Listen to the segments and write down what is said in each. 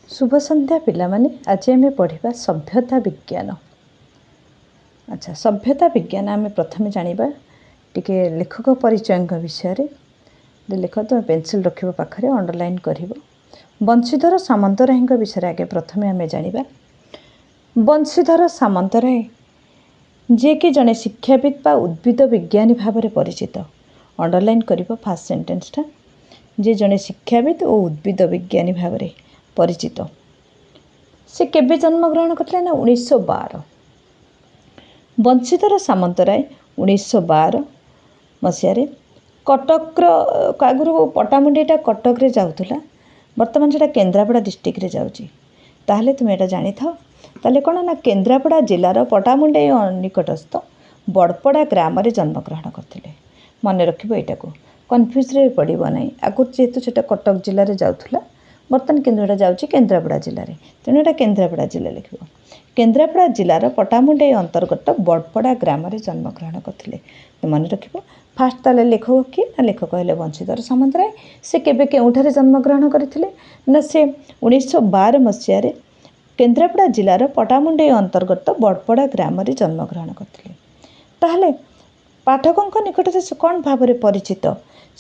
ଶୁଭ ସନ୍ଧ୍ୟା ପିଲାମାନେ। ଆଜି ଆମେ ପଢ଼ିବା ସଭ୍ୟତା ବିଜ୍ଞାନ। ଆଚ୍ଛା, ସଭ୍ୟତା ବିଜ୍ଞାନ ଆମେ ପ୍ରଥମେ ଜାଣିବା ଟିକେ ଲେଖକ ପରିଚୟଙ୍କ ବିଷୟରେ। ଲେଖ, ତୁମେ ପେନସିଲ୍ ରଖିବ ପାଖରେ, ଅଣ୍ଡରଲାଇନ୍ କରିବ। ବଂଶୀଧର ସାମନ୍ତରାୟଙ୍କ ବିଷୟରେ ଆଗେ ପ୍ରଥମେ ଆମେ ଜାଣିବା। ବଂଶୀଧର ସାମନ୍ତରାୟ ଯିଏକି ଜଣେ ଶିକ୍ଷାବିତ୍ ବା ଉଦ୍ଭିଦ ବିଜ୍ଞାନୀ ଭାବରେ ପରିଚିତ। ଅଣ୍ଡରଲାଇନ୍ କରିବ ଫାର୍ଷ୍ଟ ସେଣ୍ଟେନ୍ସଟା, ଯିଏ ଜଣେ ଶିକ୍ଷାବିତ୍ ଓ ଉଦ୍ଭିଦ ବିଜ୍ଞାନୀ ଭାବରେ ପରିଚିତ। ସେ କେବେ ଜନ୍ମଗ୍ରହଣ କରିଥିଲେ ନା 1912। ବଂଶୀଧର ସାମନ୍ତରାୟ 1912 ମସିହାରେ କଟକର, ଆଗରୁ ପଟ୍ଟାମୁଣ୍ଡେଇଟା କଟକରେ ଯାଉଥିଲା, ବର୍ତ୍ତମାନ ସେଇଟା କେନ୍ଦ୍ରାପଡ଼ା ଡିଷ୍ଟ୍ରିକ୍ଟରେ ଯାଉଛି। ତାହେଲେ ତୁମେ ଏଇଟା ଜାଣିଥାଅ। ତାହେଲେ କ'ଣ ନା କେନ୍ଦ୍ରାପଡ଼ା ଜିଲ୍ଲାର ପଟ୍ଟାମୁଣ୍ଡେଇ ନିକଟସ୍ଥ ବଡ଼ପଡ଼ା ଗ୍ରାମରେ ଜନ୍ମଗ୍ରହଣ କରିଥିଲେ। ମନେ ରଖିବ ଏଇଟାକୁ, କନଫ୍ୟୁଜ୍ରେ ପଡ଼ିବ ନାହିଁ। ଆଗରୁ ଯେହେତୁ ସେଇଟା କଟକ ଜିଲ୍ଲାରେ ଯାଉଥିଲା, ବର୍ତ୍ତମାନ କିନ୍ତୁ ଏଇଟା ଯାଉଛି କେନ୍ଦ୍ରାପଡ଼ା ଜିଲ୍ଲାରେ, ତେଣୁ ଏଇଟା କେନ୍ଦ୍ରାପଡ଼ା ଜିଲ୍ଲା ଲେଖିବ। କେନ୍ଦ୍ରାପଡ଼ା ଜିଲ୍ଲାର ପଟ୍ଟାମୁଣ୍ଡେଇ ଅନ୍ତର୍ଗତ ବଡ଼ପଡ଼ା ଗ୍ରାମରେ ଜନ୍ମଗ୍ରହଣ କରିଥିଲେ, ମନେ ରଖିବ। ଫାଷ୍ଟ ତାହେଲେ ଲେଖକ କିଏ ନା ଲେଖକ ହେଲେ ବଂଶୀଧର ସାମନ୍ତରାୟ। ସେ କେବେ କେଉଁଠାରେ ଜନ୍ମଗ୍ରହଣ କରିଥିଲେ ନା ସେ 1912 ମସିହାରେ କେନ୍ଦ୍ରାପଡ଼ା ଜିଲ୍ଲାର ପଟ୍ଟାମୁଣ୍ଡେଇ ଅନ୍ତର୍ଗତ ବଡ଼ପଡ଼ା ଗ୍ରାମରେ ଜନ୍ମଗ୍ରହଣ କରିଥିଲେ। ତାହେଲେ ପାଠକଙ୍କ ନିକଟରେ ସେ କ'ଣ ଭାବରେ ପରିଚିତ?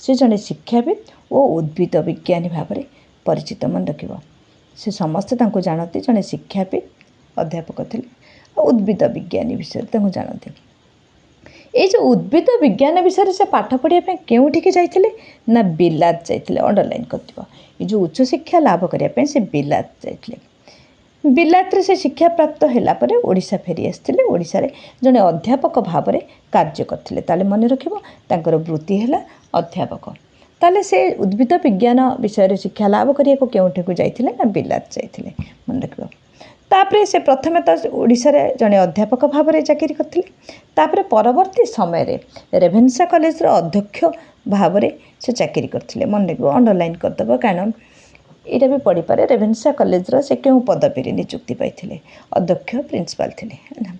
ସେ ଜଣେ ଶିକ୍ଷାବିତ୍ ଓ ଉଦ୍ଭିଦ ବିଜ୍ଞାନୀ ଭାବରେ ପରିଚିତ। ମନେ ରଖିବ, ସେ ସମସ୍ତେ ତାଙ୍କୁ ଜାଣନ୍ତି ଜଣେ ଶିକ୍ଷାବିତ୍, ଅଧ୍ୟାପକ ଥିଲେ, ଆଉ ଉଦ୍ଭିଦ ବିଜ୍ଞାନୀ ବିଷୟରେ ତାଙ୍କୁ ଜାଣନ୍ତି। ଏଇ ଯେଉଁ ଉଦ୍ଭିଦ ବିଜ୍ଞାନ ବିଷୟରେ ସେ ପାଠ ପଢ଼ିବା ପାଇଁ କେଉଁଠିକି ଯାଇଥିଲେ ନା ବିଲାତ ଯାଇଥିଲେ। ଅଣ୍ଡରଲାଇନ୍ କରିଥିବ, ଏ ଯେଉଁ ଉଚ୍ଚଶିକ୍ଷା ଲାଭ କରିବା ପାଇଁ ସେ ବିଲାତ ଯାଇଥିଲେ। ବିଲାତରେ ସେ ଶିକ୍ଷା ପ୍ରାପ୍ତ ହେଲା ପରେ ଓଡ଼ିଶା ଫେରି ଆସିଥିଲେ। ଓଡ଼ିଶାରେ ଜଣେ ଅଧ୍ୟାପକ ଭାବରେ କାର୍ଯ୍ୟ କରିଥିଲେ। ତାହେଲେ ମନେ ରଖିବ, ତାଙ୍କର ବୃତ୍ତି ହେଲା ଅଧ୍ୟାପକ। ତାହେଲେ ସେ ଉଦ୍ଭିଦ ବିଜ୍ଞାନ ବିଷୟରେ ଶିକ୍ଷା ଲାଭ କରିବାକୁ କେଉଁଠିକୁ ଯାଇଥିଲେ ନା ବିଲାତ ଯାଇଥିଲେ, ମନେ ରଖିବ। ତାପରେ ସେ ପ୍ରଥମେ ତ ଓଡ଼ିଶାରେ ଜଣେ ଅଧ୍ୟାପକ ଭାବରେ ଚାକିରି କରିଥିଲେ। ତାପରେ ପରବର୍ତ୍ତୀ ସମୟରେ ରେଭେନ୍ସା କଲେଜର ଅଧ୍ୟକ୍ଷ ଭାବରେ ସେ ଚାକିରି କରିଥିଲେ। ମନେ ରଖିବ, ଅଣ୍ଡରଲାଇନ୍ କରିଦେବ, କାରଣ ଏଇଟା ବି ପଡ଼ିପାରେ। ରେଭେନ୍ସା କଲେଜର ସେ କେଉଁ ପଦବୀରେ ନିଯୁକ୍ତି ପାଇଥିଲେ? ଅଧ୍ୟକ୍ଷ, ପ୍ରିନ୍ସିପାଲ ଥିଲେ, ହେଲା।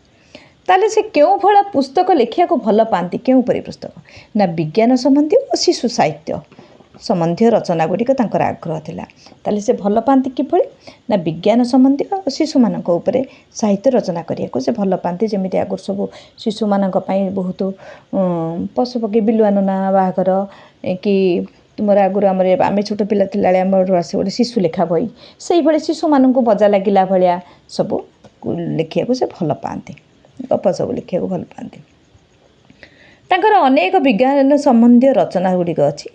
ତାହେଲେ ସେ କେଉଁ ଭଳିଆ ପୁସ୍ତକ ଲେଖିବାକୁ ଭଲ ପାଆନ୍ତି? କେଉଁ ପରି ପୁସ୍ତକ ନା ବିଜ୍ଞାନ ସମ୍ବନ୍ଧୀୟ ଓ ଶିଶୁ ସାହିତ୍ୟ ସମ୍ବନ୍ଧୀୟ ରଚନା ଗୁଡ଼ିକ ତାଙ୍କର ଆଗ୍ରହ ଥିଲା। ତାହେଲେ ସେ ଭଲ ପାଆନ୍ତି କିଭଳି ନା ବିଜ୍ଞାନ ସମ୍ବନ୍ଧୀୟ ଓ ଶିଶୁମାନଙ୍କ ଉପରେ ସାହିତ୍ୟ ରଚନା କରିବାକୁ ସେ ଭଲ ପାଆନ୍ତି। ଯେମିତି ଆଗରୁ ସବୁ ଶିଶୁମାନଙ୍କ ପାଇଁ ବହୁତ ପଶୁପକ୍ଷୀ, ବିଲୁଆ ନନା ବାହାଘର କି ତୁମର ଆଗରୁ ଆମର ଆମେ ଛୋଟ ପିଲା ଥିଲାବେଳେ ଆମର ଆସେ ଗୋଟେ ଶିଶୁ ଲେଖା ବହି, ସେଇଭଳି ଶିଶୁମାନଙ୍କୁ ମଜା ଲାଗିଲା ଭଳିଆ ସବୁ ଲେଖିବାକୁ ସେ ଭଲ ପାଆନ୍ତି, ଗପ ସବୁ ଲେଖିବାକୁ ଭଲ ପାଆନ୍ତି। ତାଙ୍କର ଅନେକ ବିଜ୍ଞାନ ସମ୍ବନ୍ଧୀୟ ରଚନା ଗୁଡ଼ିକ ଅଛି,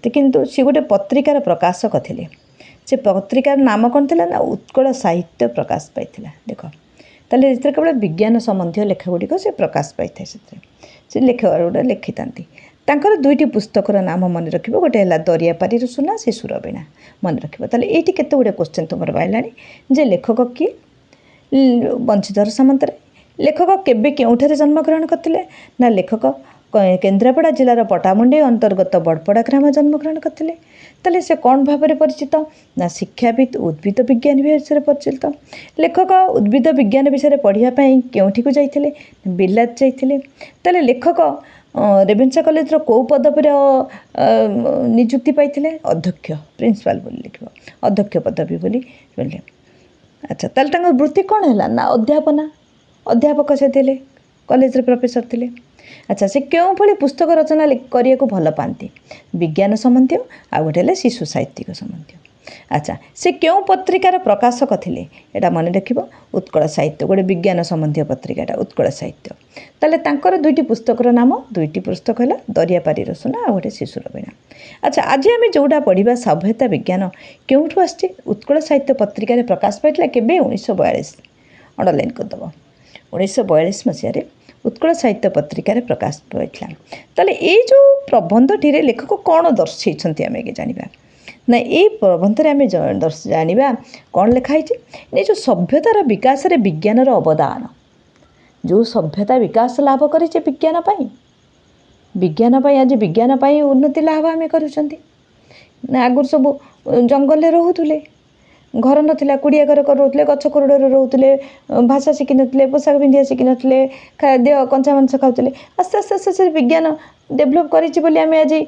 କିନ୍ତୁ ସେ ଗୋଟେ ପତ୍ରିକାର ପ୍ରକାଶକ ଥିଲେ। ସେ ପତ୍ରିକାର ନାମ କ'ଣ ଥିଲା ନା ଉତ୍କଳ ସାହିତ୍ୟ ପ୍ରକାଶ ପାଇଥିଲା। ଦେଖ, ତାହେଲେ ଏଥିରେ କେବଳ ବିଜ୍ଞାନ ସମ୍ବନ୍ଧୀୟ ଲେଖା ଗୁଡ଼ିକ ସେ ପ୍ରକାଶ ପାଇଥାଏ। ସେଥିରେ ସେ ଲେଖା ଗୁଡ଼ା ଲେଖିଥାନ୍ତି। ତାଙ୍କର ଦୁଇଟି ପୁସ୍ତକର ନାମ ମନେ ରଖିବ, ଗୋଟେ ହେଲା ଦରିଆପାରିର ସୁନା, ଶିଶୁର ବୀଣା, ମନେ ରଖିବ। ତାହେଲେ ଏଇଠି କେତେ ଗୁଡ଼ିଏ କୋଶ୍ଚିନ୍ ତୁମର ବାହାରିଲାଣି ଯେ ଲେଖକ କିଏ? ବଂଶୀଧର ସାମନ୍ତରାୟ। ଲେଖକ କେବେ କେଉଁଠାରେ ଜନ୍ମଗ୍ରହଣ କରିଥିଲେ ନା ଲେଖକ କେନ୍ଦ୍ରାପଡ଼ା ଜିଲ୍ଲାର ପଟ୍ଟାମୁଣ୍ଡେଇ ଅନ୍ତର୍ଗତ ବଡ଼ପଡ଼ା ଗ୍ରାମ ଜନ୍ମଗ୍ରହଣ କରିଥିଲେ। ତାହେଲେ ସେ କ'ଣ ଭାବରେ ପରିଚିତ ନା ଶିକ୍ଷାବିତ୍, ଉଦ୍ଭିଦ ବିଜ୍ଞାନୀ ବିଷୟରେ ପରିଚିତ। ଲେଖକ ଉଦ୍ଭିଦ ବିଜ୍ଞାନ ବିଷୟରେ ପଢ଼ିବା ପାଇଁ କେଉଁଠିକୁ ଯାଇଥିଲେ? ବିଲାତ ଯାଇଥିଲେ। ତାହେଲେ ଲେଖକ ରେଭେନ୍ସା କଲେଜର କେଉଁ ପଦବୀରେ ନିଯୁକ୍ତି ପାଇଥିଲେ? ଅଧ୍ୟକ୍ଷ, ପ୍ରିନ୍ସିପାଲ ବୋଲି ଲେଖିବ, ଅଧ୍ୟକ୍ଷ ପଦବୀ ବୋଲି ବୋଲେ। ଆଚ୍ଛା, ତାହେଲେ ତାଙ୍କ ବୃତ୍ତି କ'ଣ ହେଲା ନା ଅଧ୍ୟାପନା, ଅଧ୍ୟାପକ ସେ ଥିଲେ, କଲେଜରେ ପ୍ରଫେସର ଥିଲେ। ଆଚ୍ଛା, ସେ କେଉଁଭଳି ପୁସ୍ତକ ରଚନା କରିବାକୁ ଭଲ ପାଆନ୍ତି? ବିଜ୍ଞାନ ସମ୍ବନ୍ଧୀୟ, ଆଉ ଗୋଟେ ହେଲା ଶିଶୁ ସାହିତ୍ୟିକ ସମ୍ବନ୍ଧୀୟ। ଆଚ୍ଛା, ସେ କେଉଁ ପତ୍ରିକାର ପ୍ରକାଶକ ଥିଲେ? ଏଇଟା ମନେ ରଖିବ, ଉତ୍କଳ ସାହିତ୍ୟ, ଗୋଟେ ବିଜ୍ଞାନ ସମ୍ବନ୍ଧୀୟ ପତ୍ରିକାଟା ଉତ୍କଳ ସାହିତ୍ୟ। ତାହେଲେ ତାଙ୍କର ଦୁଇଟି ପୁସ୍ତକର ନାମ, ଦୁଇଟି ପୁସ୍ତକ ହେଲା ଦରିଆପାରିର ସୁନା ଆଉ ଗୋଟେ ଶିଶୁର ବୀଣା। ଆଚ୍ଛା, ଆଜି ଆମେ ଯେଉଁଟା ପଢ଼ିବା ସଭ୍ୟତା ବିଜ୍ଞାନ କେଉଁଠୁ ଆସିଛି? ଉତ୍କଳ ସାହିତ୍ୟ ପତ୍ରିକାରେ ପ୍ରକାଶ ପାଇଥିଲା କେବେ? 1942। ଅଣ୍ଡରଲାଇନ୍ କରିଦେବ, 1942 ମସିହାରେ ଉତ୍କଳ ସାହିତ୍ୟ ପତ୍ରିକାରେ ପ୍ରକାଶ ପାଇଥିଲା। ତାହେଲେ ଏଇ ଯେଉଁ ପ୍ରବନ୍ଧଟିରେ ଲେଖକ କ'ଣ ଦର୍ଶେଇଛନ୍ତି ଆମେ ଜାଣିବା ନା ଏଇ ପ୍ରବନ୍ଧରେ ଆମେ ଜାଣିବା କ'ଣ ଲେଖା ହେଇଛି। ଏ ଯେଉଁ ସଭ୍ୟତାର ବିକାଶରେ ବିଜ୍ଞାନର ଅବଦାନ, ଯେଉଁ ସଭ୍ୟତା ବିକାଶ ଲାଭ କରିছে ବିଜ୍ଞାନ ପାଇଁ, ବିଜ୍ଞାନ ପାଇଁ ଆଜି ବିଜ୍ଞାନ ପାଇଁ ଉନ୍ନତି ଲାଭ ଆମେ କରୁଛନ୍ତି ନା। ଆଗରୁ ସବୁ ଜଙ୍ଗଲରେ ରହୁଥିଲେ, ଘର ନଥିଲା, କୁଡ଼ିଆ ଘର କରି ରହୁଥିଲେ, ଗଛ କୁରୁଡ଼ରେ ରହୁଥିଲେ, ଭାଷା ଶିଖିନଥିଲେ, ପୋଷାକ ପିନ୍ଧିବା ଶିଖିନଥିଲେ, ଖାଦ୍ୟ କଞ୍ଚା ମାଂସ ଖାଉଥିଲେ। ଆସ୍ତେ ଆସ୍ତେ ଆସ୍ତେ ଆସ୍ତେ ବିଜ୍ଞାନ ଡେଭଲପ୍ କରିଛି ବୋଲି ଆମେ ଆଜି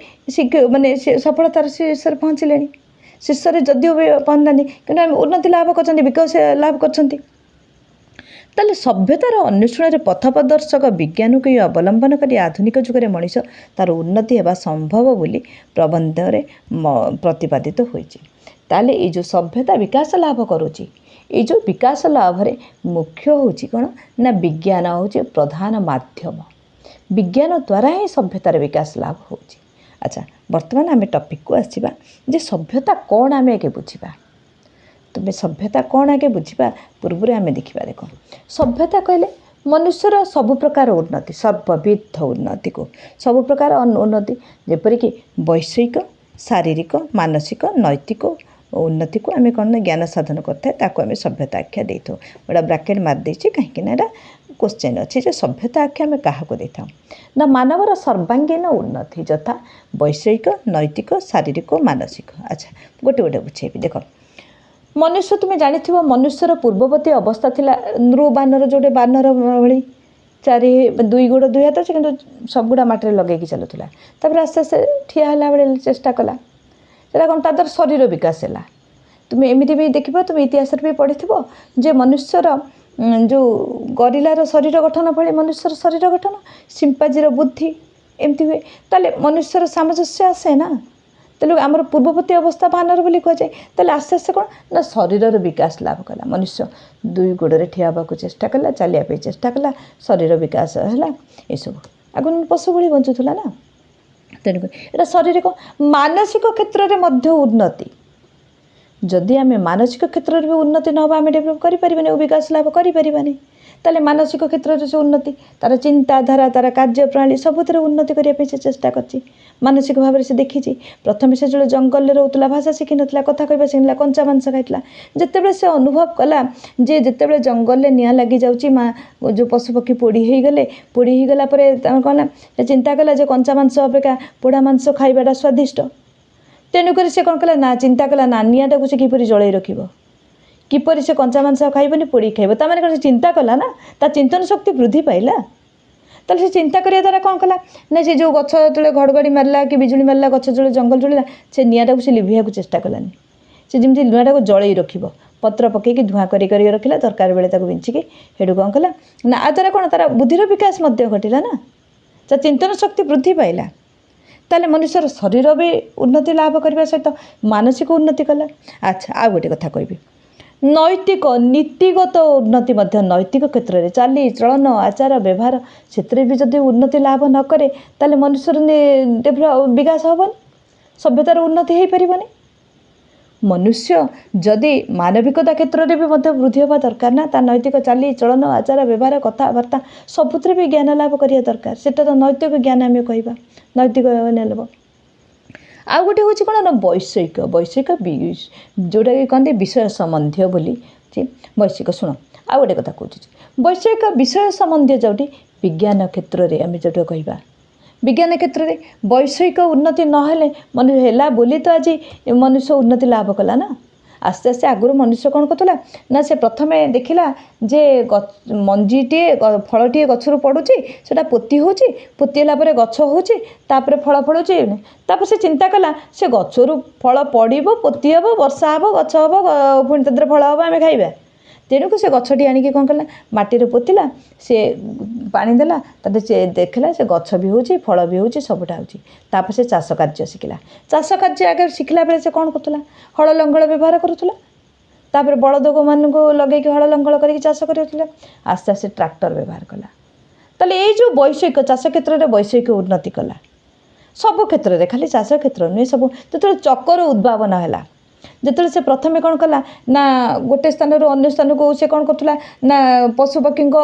ମାନେ ସଫଳତାର ଶୀର୍ଷରେ ପହଞ୍ଚିଲେଣି। ଶୀର୍ଷରେ ଯଦିଓ ବି ପହଞ୍ଚିନାହାନ୍ତି, କିନ୍ତୁ ଆମେ ଉନ୍ନତି ଲାଭ କରିଛନ୍ତି, ବିକାଶ ଲାଭ କରିଛନ୍ତି। ତାହେଲେ ସଭ୍ୟତାର ଅନ୍ୱେଷଣରେ ପଥପ୍ରଦର୍ଶକ ବିଜ୍ଞାନକୁ ହିଁ ଅବଲମ୍ବନ କରି ଆଧୁନିକ ଯୁଗରେ ମଣିଷ ତା'ର ଉନ୍ନତି ହେବା ସମ୍ଭବ ବୋଲି ପ୍ରବନ୍ଧରେ ପ୍ରତିପାଦିତ ହୋଇଛି। ତାହେଲେ ଏଇ ଯେଉଁ ସଭ୍ୟତା ବିକାଶ ଲାଭ କରୁଛି, ଏଇ ଯେଉଁ ବିକାଶ ଲାଭରେ ମୁଖ୍ୟ ହେଉଛି କ'ଣ ନା ବିଜ୍ଞାନ ହେଉଛି ପ୍ରଧାନ ମାଧ୍ୟମ। ବିଜ୍ଞାନ ଦ୍ୱାରା ହିଁ ସଭ୍ୟତାର ବିକାଶ ଲାଭ ହେଉଛି। ଆଚ୍ଛା, ବର୍ତ୍ତମାନ ଆମେ ଟପିକ୍କୁ ଆସିବା ଯେ ସଭ୍ୟତା କ'ଣ ଆମେ ଆଗେ ବୁଝିବା। ତୁମେ ସଭ୍ୟତା କ'ଣ ଆଗେ ବୁଝିବା ପୂର୍ବରୁ ଆମେ ଦେଖିବା। ଦେଖ, ସଭ୍ୟତା କହିଲେ ମନୁଷ୍ୟର ସବୁ ପ୍ରକାର ଉନ୍ନତି, ସର୍ବବିଧ ଉନ୍ନତିକୁ, ସବୁ ପ୍ରକାର ଉନ୍ନତି, ଯେପରିକି ବୈଷୟିକ, ଶାରୀରିକ, ମାନସିକ, ନୈତିକ ଉନ୍ନତିକୁ ଆମେ କ'ଣ ନା ଜ୍ଞାନ ସାଧନ କରିଥାଏ, ତାକୁ ଆମେ ସଭ୍ୟତା ଆଖ୍ୟା ଦେଇଥାଉ। ଗୋଟେ ବ୍ରାକେଟ୍ ମାରିଦେଇଛି, କାହିଁକି ନା ଏଇଟା କୋଶ୍ଚେନ୍ ଅଛି ଯେ ସଭ୍ୟତା ଆଖ୍ୟା ଆମେ କାହାକୁ ଦେଇଥାଉ ନା ମାନବର ସର୍ବାଙ୍ଗୀନ ଉନ୍ନତି, ଯଥା ବୈଷୟିକ, ନୈତିକ, ଶାରୀରିକ, ମାନସିକ। ଆଚ୍ଛା, ଗୋଟେ ଗୋଟେ ବୁଝେଇବି। ଦେଖ, ମନୁଷ୍ୟ, ତୁମେ ଜାଣିଥିବ, ମନୁଷ୍ୟର ପୂର୍ବବର୍ତ୍ତୀ ଅବସ୍ଥା ଥିଲା ନୃ ବାନର, ଯେଉଁଠି ବାନର ଭଳି ଚାରି ଦୁଇ ଗୋଡ଼ ଦୁଇ ହାତ ଅଛି, କିନ୍ତୁ ସବୁଗୁଡ଼ା ମାଟିରେ ଲଗେଇକି ଚାଲୁଥିଲା। ତାପରେ ଆସ୍ତେ ଆସ୍ତେ ଠିଆ ହେଲା ବେଳେ ଚେଷ୍ଟା କଲା। ସେଇଟା କ'ଣ? ତା ଦ୍ୱାରା ଶରୀର ବିକାଶ ହେଲା। ତୁମେ ଏମିତି ବି ଦେଖିବ, ତୁମେ ଇତିହାସରେ ବି ପଢ଼ିଥିବ ଯେ ମନୁଷ୍ୟର ଯେଉଁ ଗରିଲାର ଶରୀର ଗଠନ ଭଳି ମନୁଷ୍ୟର ଶରୀର ଗଠନ, ସିମ୍ପାଜିର ବୁଦ୍ଧି ଏମିତି ହୁଏ। ତାହେଲେ ମନୁଷ୍ୟର ସାମଞ୍ଜସ୍ୟ ଆସେ ନା। ତେଣୁ ଆମର ପୂର୍ବବର୍ତ୍ତୀ ଅବସ୍ଥା ବାନର ବୋଲି କୁହାଯାଏ। ତାହେଲେ ଆସ୍ତେ ଆସ୍ତେ କ'ଣ ନା ଶରୀରର ବିକାଶ ଲାଭ କଲା। ମନୁଷ୍ୟ ଦୁଇ ଗୋଡ଼ରେ ଠିଆ ହେବାକୁ ଚେଷ୍ଟା କଲା, ଚାଲିବା ପାଇଁ ଚେଷ୍ଟା କଲା, ଶରୀର ବିକାଶ ହେଲା। ଏସବୁ ଆଗରୁ ପଶୁ ଭଳି ବଞ୍ଚୁଥିଲା ନା। ତେଣୁକରି ଏଇଟା ଶାରୀରିକ। ମାନସିକ କ୍ଷେତ୍ରରେ ମଧ୍ୟ ଉନ୍ନତି। ଯଦି ଆମେ ମାନସିକ କ୍ଷେତ୍ରରେ ବି ଉନ୍ନତି ନ ହେବ, ଆମେ ଡେଭଲପ୍ କରିପାରିବାନି ଓ ବିକାଶ ଲାଭ କରିପାରିବାନି। ତାହେଲେ ମାନସିକ କ୍ଷେତ୍ରରେ ସେ ଉନ୍ନତି, ତା'ର ଚିନ୍ତାଧାରା, ତା'ର କାର୍ଯ୍ୟପ୍ରଣାଳୀ ସବୁଥିରେ ଉନ୍ନତି କରିବା ପାଇଁ ସେ ଚେଷ୍ଟା କରିଛି। ମାନସିକ ଭାବରେ ସେ ଦେଖିଛି, ପ୍ରଥମେ ସେ ଯେତେବେଳେ ଜଙ୍ଗଲରେ ରହୁଥିଲା, ଭାଷା ଶିଖିନଥିଲା, କଥା କହିବା ଶିଖିନଥିଲା, କଞ୍ଚା ମାଂସ ଖାଇଥିଲା। ଯେତେବେଳେ ସେ ଅନୁଭବ କଲା ଯେ ଯେତେବେଳେ ଜଙ୍ଗଲରେ ନିଆଁ ଲାଗିଯାଉଛି, ମା ଯେଉଁ ପଶୁପକ୍ଷୀ ପୋଡ଼ି ହେଇଗଲେ, ପୋଡ଼ି ହେଇଗଲା ପରେ କ'ଣ ନା ସେ ଚିନ୍ତା କଲା ଯେ କଞ୍ଚା ମାଂସ ଅପେକ୍ଷା ପୋଡ଼ା ମାଂସ ଖାଇବାଟା ସ୍ୱାଦିଷ୍ଟ। ତେଣୁକରି ସେ କ'ଣ କଲା ନା ଚିନ୍ତା କଲା ନା ନିଆଁଟାକୁ ସେ କିପରି ଜଳେଇ ରଖିବ, କିପରି ସେ କଞ୍ଚା ମାଂସ ଖାଇବନି, ପୋଡ଼ିକି ଖାଇବ। ତା ମାନେ କ'ଣ? ସେ ଚିନ୍ତା କଲା ନା, ତା ଚିନ୍ତନ ଶକ୍ତି ବୃଦ୍ଧି ପାଇଲା। ତାହେଲେ ସେ ଚିନ୍ତା କରିବା ଦ୍ୱାରା କ'ଣ କଲା ନା ସେ ଯେଉଁ ଗଛ ଯେତେବେଳେ ଘଡ଼ଘଡ଼ି ମାରିଲା କି ବିଜୁଳି ମାରିଲା, ଗଛ ଯେତେବେଳେ ଜଙ୍ଗଲ ଜଳିଲା, ସେ ନିଆଁଟାକୁ ସେ ଲିଭିବାକୁ ଚେଷ୍ଟା କଲାନି। ସେ ଯେମିତି ନିଆଁଟାକୁ ଜଳେଇ ରଖିବ, ପତ୍ର ପକେଇକି ଧୂଆଁ କରି କରି ରଖିଲା, ଦରକାର ବେଳେ ତାକୁ ବିଞ୍ଚିକି ସେଠୁ କ'ଣ କଲା ନା ଆ ଦ୍ୱାରା କ'ଣ ତା'ର ବୁଦ୍ଧିର ବିକାଶ ମଧ୍ୟ ଘଟିଲା ନା, ତା ଚିନ୍ତନ ଶକ୍ତି ବୃଦ୍ଧି ପାଇଲା। ତାହେଲେ ମନୁଷ୍ୟର ଶରୀର ବି ଉନ୍ନତି ଲାଭ କରିବା ସହିତ ମାନସିକ ଉନ୍ନତି କଲା। ଆଚ୍ଛା, ଆଉ ଗୋଟେ କଥା କହିବି। ନୈତିକ, ନୀତିଗତ ଉନ୍ନତି ମଧ୍ୟ, ନୈତିକ କ୍ଷେତ୍ରରେ ଚାଲି ଚଳନ, ଆଚାର ବ୍ୟବହାର, ସେଥିରେ ବି ଯଦି ଉନ୍ନତି ଲାଭ ନ କରେ, ତାହେଲେ ମନୁଷ୍ୟର ଡେଭଲପ୍ ବିକାଶ ହେବନି, ସଭ୍ୟତାର ଉନ୍ନତି ହେଇପାରିବନି। ମନୁଷ୍ୟ ଯଦି ମାନବିକତା କ୍ଷେତ୍ରରେ ବି ମଧ୍ୟ ବୃଦ୍ଧି ହେବା ଦରକାର ନା, ତା ନୈତିକ ଚାଲି ଚଳନ, ଆଚାର ବ୍ୟବହାର, କଥାବାର୍ତ୍ତା ସବୁଥିରେ ବି ଜ୍ଞାନ ଲାଭ କରିବା ଦରକାର। ସେଟା ତ ନୈତିକ ଜ୍ଞାନ ଆମେ କହିବା, ନୈତିକ ନେବ। ଆଉ ଗୋଟେ ହେଉଛି କ'ଣ ନା ବୈଷୟିକ। ବୈଷୟିକ ଯେଉଁଟାକି କହନ୍ତି ବିଷୟ ସମ୍ବନ୍ଧୀୟ ବୋଲି ବୈଷୟିକ। ଶୁଣ, ଆଉ ଗୋଟେ କଥା କହୁଛି। ବୈଷୟିକ ବିଷୟ ସମ୍ବନ୍ଧୀୟ ଯେଉଁଠି ବିଜ୍ଞାନ କ୍ଷେତ୍ରରେ ଆମେ ଯେଉଁଟା କହିବା, ବିଜ୍ଞାନ କ୍ଷେତ୍ରରେ ବୈଷୟିକ ଉନ୍ନତି ନହେଲେ ମନୁଷ୍ୟ ହେଲା ବୋଲି ତ ଆଜି ମନୁଷ୍ୟ ଉନ୍ନତି ଲାଭ କଲା ନା। ଆସ୍ତେ ଆସ୍ତେ ଆଗରୁ ମନୁଷ୍ୟ କ'ଣ କରୁଥିଲା ନା ସେ ପ୍ରଥମେ ଦେଖିଲା ଯେ ମଞ୍ଜିଟିଏ, ଫଳଟିଏ ଗଛରୁ ପଡ଼ୁଛି, ସେଇଟା ପୋତି ହେଉଛି, ପୋତି ହେଲା ପରେ ଗଛ ହେଉଛି, ତାପରେ ଫଳ ଫଳୁଛି। ତାପରେ ସେ ଚିନ୍ତା କଲା, ସେ ଗଛରୁ ଫଳ ପଡ଼ିବ, ପୋତି ହେବ, ବର୍ଷା ହେବ, ଗଛ ହେବ, ପୁଣି ତା ଦେହରେ ଫଳ ହେବ, ଆମେ ଖାଇବା। ତେଣୁକୁ ସେ ଗଛଟି ଆଣିକି କ'ଣ କଲା? ମାଟିରେ ପୋତିଲା, ସେ ପାଣି ଦେଲା, ତାପରେ ସେ ଦେଖିଲା ସେ ଗଛ ବି ହେଉଛି, ଫଳ ବି ହେଉଛି, ସବୁଟା ହେଉଛି। ତାପରେ ସେ ଚାଷ କାର୍ଯ୍ୟ ଶିଖିଲା। ଚାଷ କାର୍ଯ୍ୟ ଆଗେ ଶିଖିଲା ବେଳେ ସେ କ'ଣ କରୁଥିଲା? ହଳ ଲଙ୍ଗଳ ବ୍ୟବହାର କରୁଥିଲା। ତାପରେ ବଳଦମାନଙ୍କୁ ଲଗେଇକି ହଳ ଲଙ୍ଗଳ କରିକି ଚାଷ କରୁଥିଲା। ଆସ୍ତେ ଆସ୍ତେ ଟ୍ରାକ୍ଟର ବ୍ୟବହାର କଲା। ତାହେଲେ ଏଇ ଯେଉଁ ବୈଷୟିକ ଚାଷ କ୍ଷେତ୍ରରେ ବୈଷୟିକ ଉନ୍ନତି କଲା, ସବୁ କ୍ଷେତ୍ରରେ, ଖାଲି ଚାଷ କ୍ଷେତ୍ର ନୁହେଁ, ସବୁ। ଯେତେବେଳେ ଚକର ଉଦ୍ଭାବନ ହେଲା, ଯେତେବେଳେ ସେ ପ୍ରଥମେ କ'ଣ କଲା ନା ଗୋଟେ ସ୍ଥାନରୁ ଅନ୍ୟ ସ୍ଥାନକୁ ସେ କ'ଣ କରୁଥିଲା ନା ପଶୁପକ୍ଷୀଙ୍କ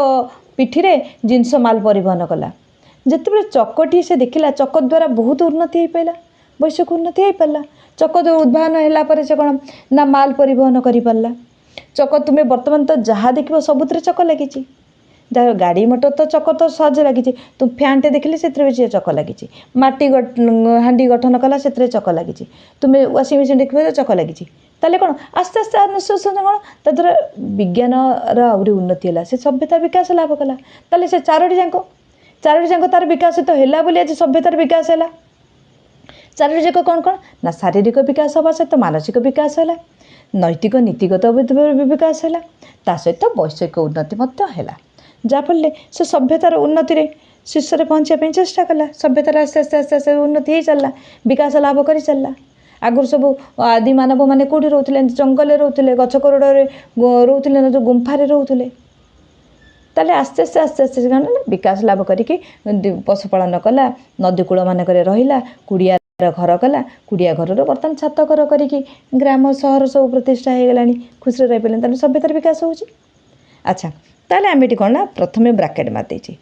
ପିଠିରେ ଜିନିଷ ମାଲ ପରିବହନ କଲା। ଯେତେବେଳେ ଚକଟି ସେ ଦେଖିଲା, ଚକ ଦ୍ୱାରା ବହୁତ ଉନ୍ନତି ହେଇପାରିଲା, ବୈଷୟିକ ଉନ୍ନତି ହେଇପାରିଲା। ଚକ ଉଦ୍ଭାବନ ହେଲା ପରେ ସେ କ'ଣ ନା ମାଲ ପରିବହନ କରିପାରିଲା। ଚକ ତୁମେ ବର୍ତ୍ତମାନ ତ ଯାହା ଦେଖିବ ସବୁଥିରେ ଚକ ଲାଗିଛି। ଯାହା ଗାଡ଼ି ମଟର ତ ଚକ ତ ସହଜ ଲାଗିଛି, ତୁ ଫ୍ୟାନ୍ଟେ ଦେଖିଲେ ସେଥିରେ ବି ସେ ଚକ ଲାଗିଛି। ମାଟି ହାଣ୍ଡି ଗଠନ କଲା, ସେଥିରେ ଚକ ଲାଗିଛି। ତୁମେ ୱାସିଂ ମେସିନ୍ ଦେଖିବ ତ ଚକ ଲାଗିଛି। ତାହେଲେ କ'ଣ ଆସ୍ତେ ଆସ୍ତେ କ'ଣ ତା ଦ୍ୱାରା ବିଜ୍ଞାନର ଆହୁରି ଉନ୍ନତି ହେଲା, ସେ ସଭ୍ୟତା ବିକାଶ ଲାଭ କଲା। ତାହେଲେ ସେ ଚାରୋଟି ଯାକ ତା'ର ବିକାଶିତ ହେଲା ବୋଲି ଆଜି ସଭ୍ୟତାର ବିକାଶ ହେଲା। ଚାରୋଟି ଯାକ କ'ଣ କ'ଣ ନା ଶାରୀରିକ ବିକାଶ ହେବା ସହିତ ମାନସିକ ବିକାଶ ହେଲା, ନୈତିକ ନୀତିଗତ ବିକାଶ ହେଲା, ତା ସହିତ ବୈଷୟିକ ଉନ୍ନତି ମଧ୍ୟ ହେଲା, ଯାହାଫଳରେ ସେ ସଭ୍ୟତାର ଉନ୍ନତିରେ ଶୀର୍ଷରେ ପହଞ୍ଚିବା ପାଇଁ ଚେଷ୍ଟା କଲା। ସଭ୍ୟତାର ଆସ୍ତେ ଆସ୍ତେ ଆସ୍ତେ ଆସ୍ତେ ଉନ୍ନତି ହେଇ ଚାଲିଲା, ବିକାଶ ଲାଭ କରି ଚାଲିଲା। ଆଗରୁ ସବୁ ଆଦି ମାନବମାନେ କେଉଁଠି ରହୁଥିଲେ? ଜଙ୍ଗଲରେ ରହୁଥିଲେ, ଗଛ କୋରଡ଼ରେ ରହୁଥିଲେ, ନା ଯେଉଁ ଗୁମ୍ଫାରେ ରହୁଥିଲେ। ତାହେଲେ ଆସ୍ତେ ଆସ୍ତେ ଆସ୍ତେ ଆସ୍ତେ ସେ କ'ଣ ହେଲା? ବିକାଶ ଲାଭ କରିକି ପଶୁପାଳନ କଲା, ନଦୀ କୂଳମାନଙ୍କରେ ରହିଲା, କୁଡ଼ିଆର ଘର କଲା। କୁଡ଼ିଆ ଘରରୁ ବର୍ତ୍ତମାନ ଛାତ ଘର କରିକି ଗ୍ରାମ ସହର ସବୁ ପ୍ରତିଷ୍ଠା ହେଇଗଲାଣି, ଖୁସିରେ ରହିପାରିଲେଣି। ତାହେଲେ ସଭ୍ୟତାର ବିକାଶ ହେଉଛି। ଆଚ୍ଛା, ତାହେଲେ ଆମେ ଏଠି କ'ଣ ନା ପ୍ରଥମେ ବ୍ରାକେଟ୍ ମାରିଦେଇଛି।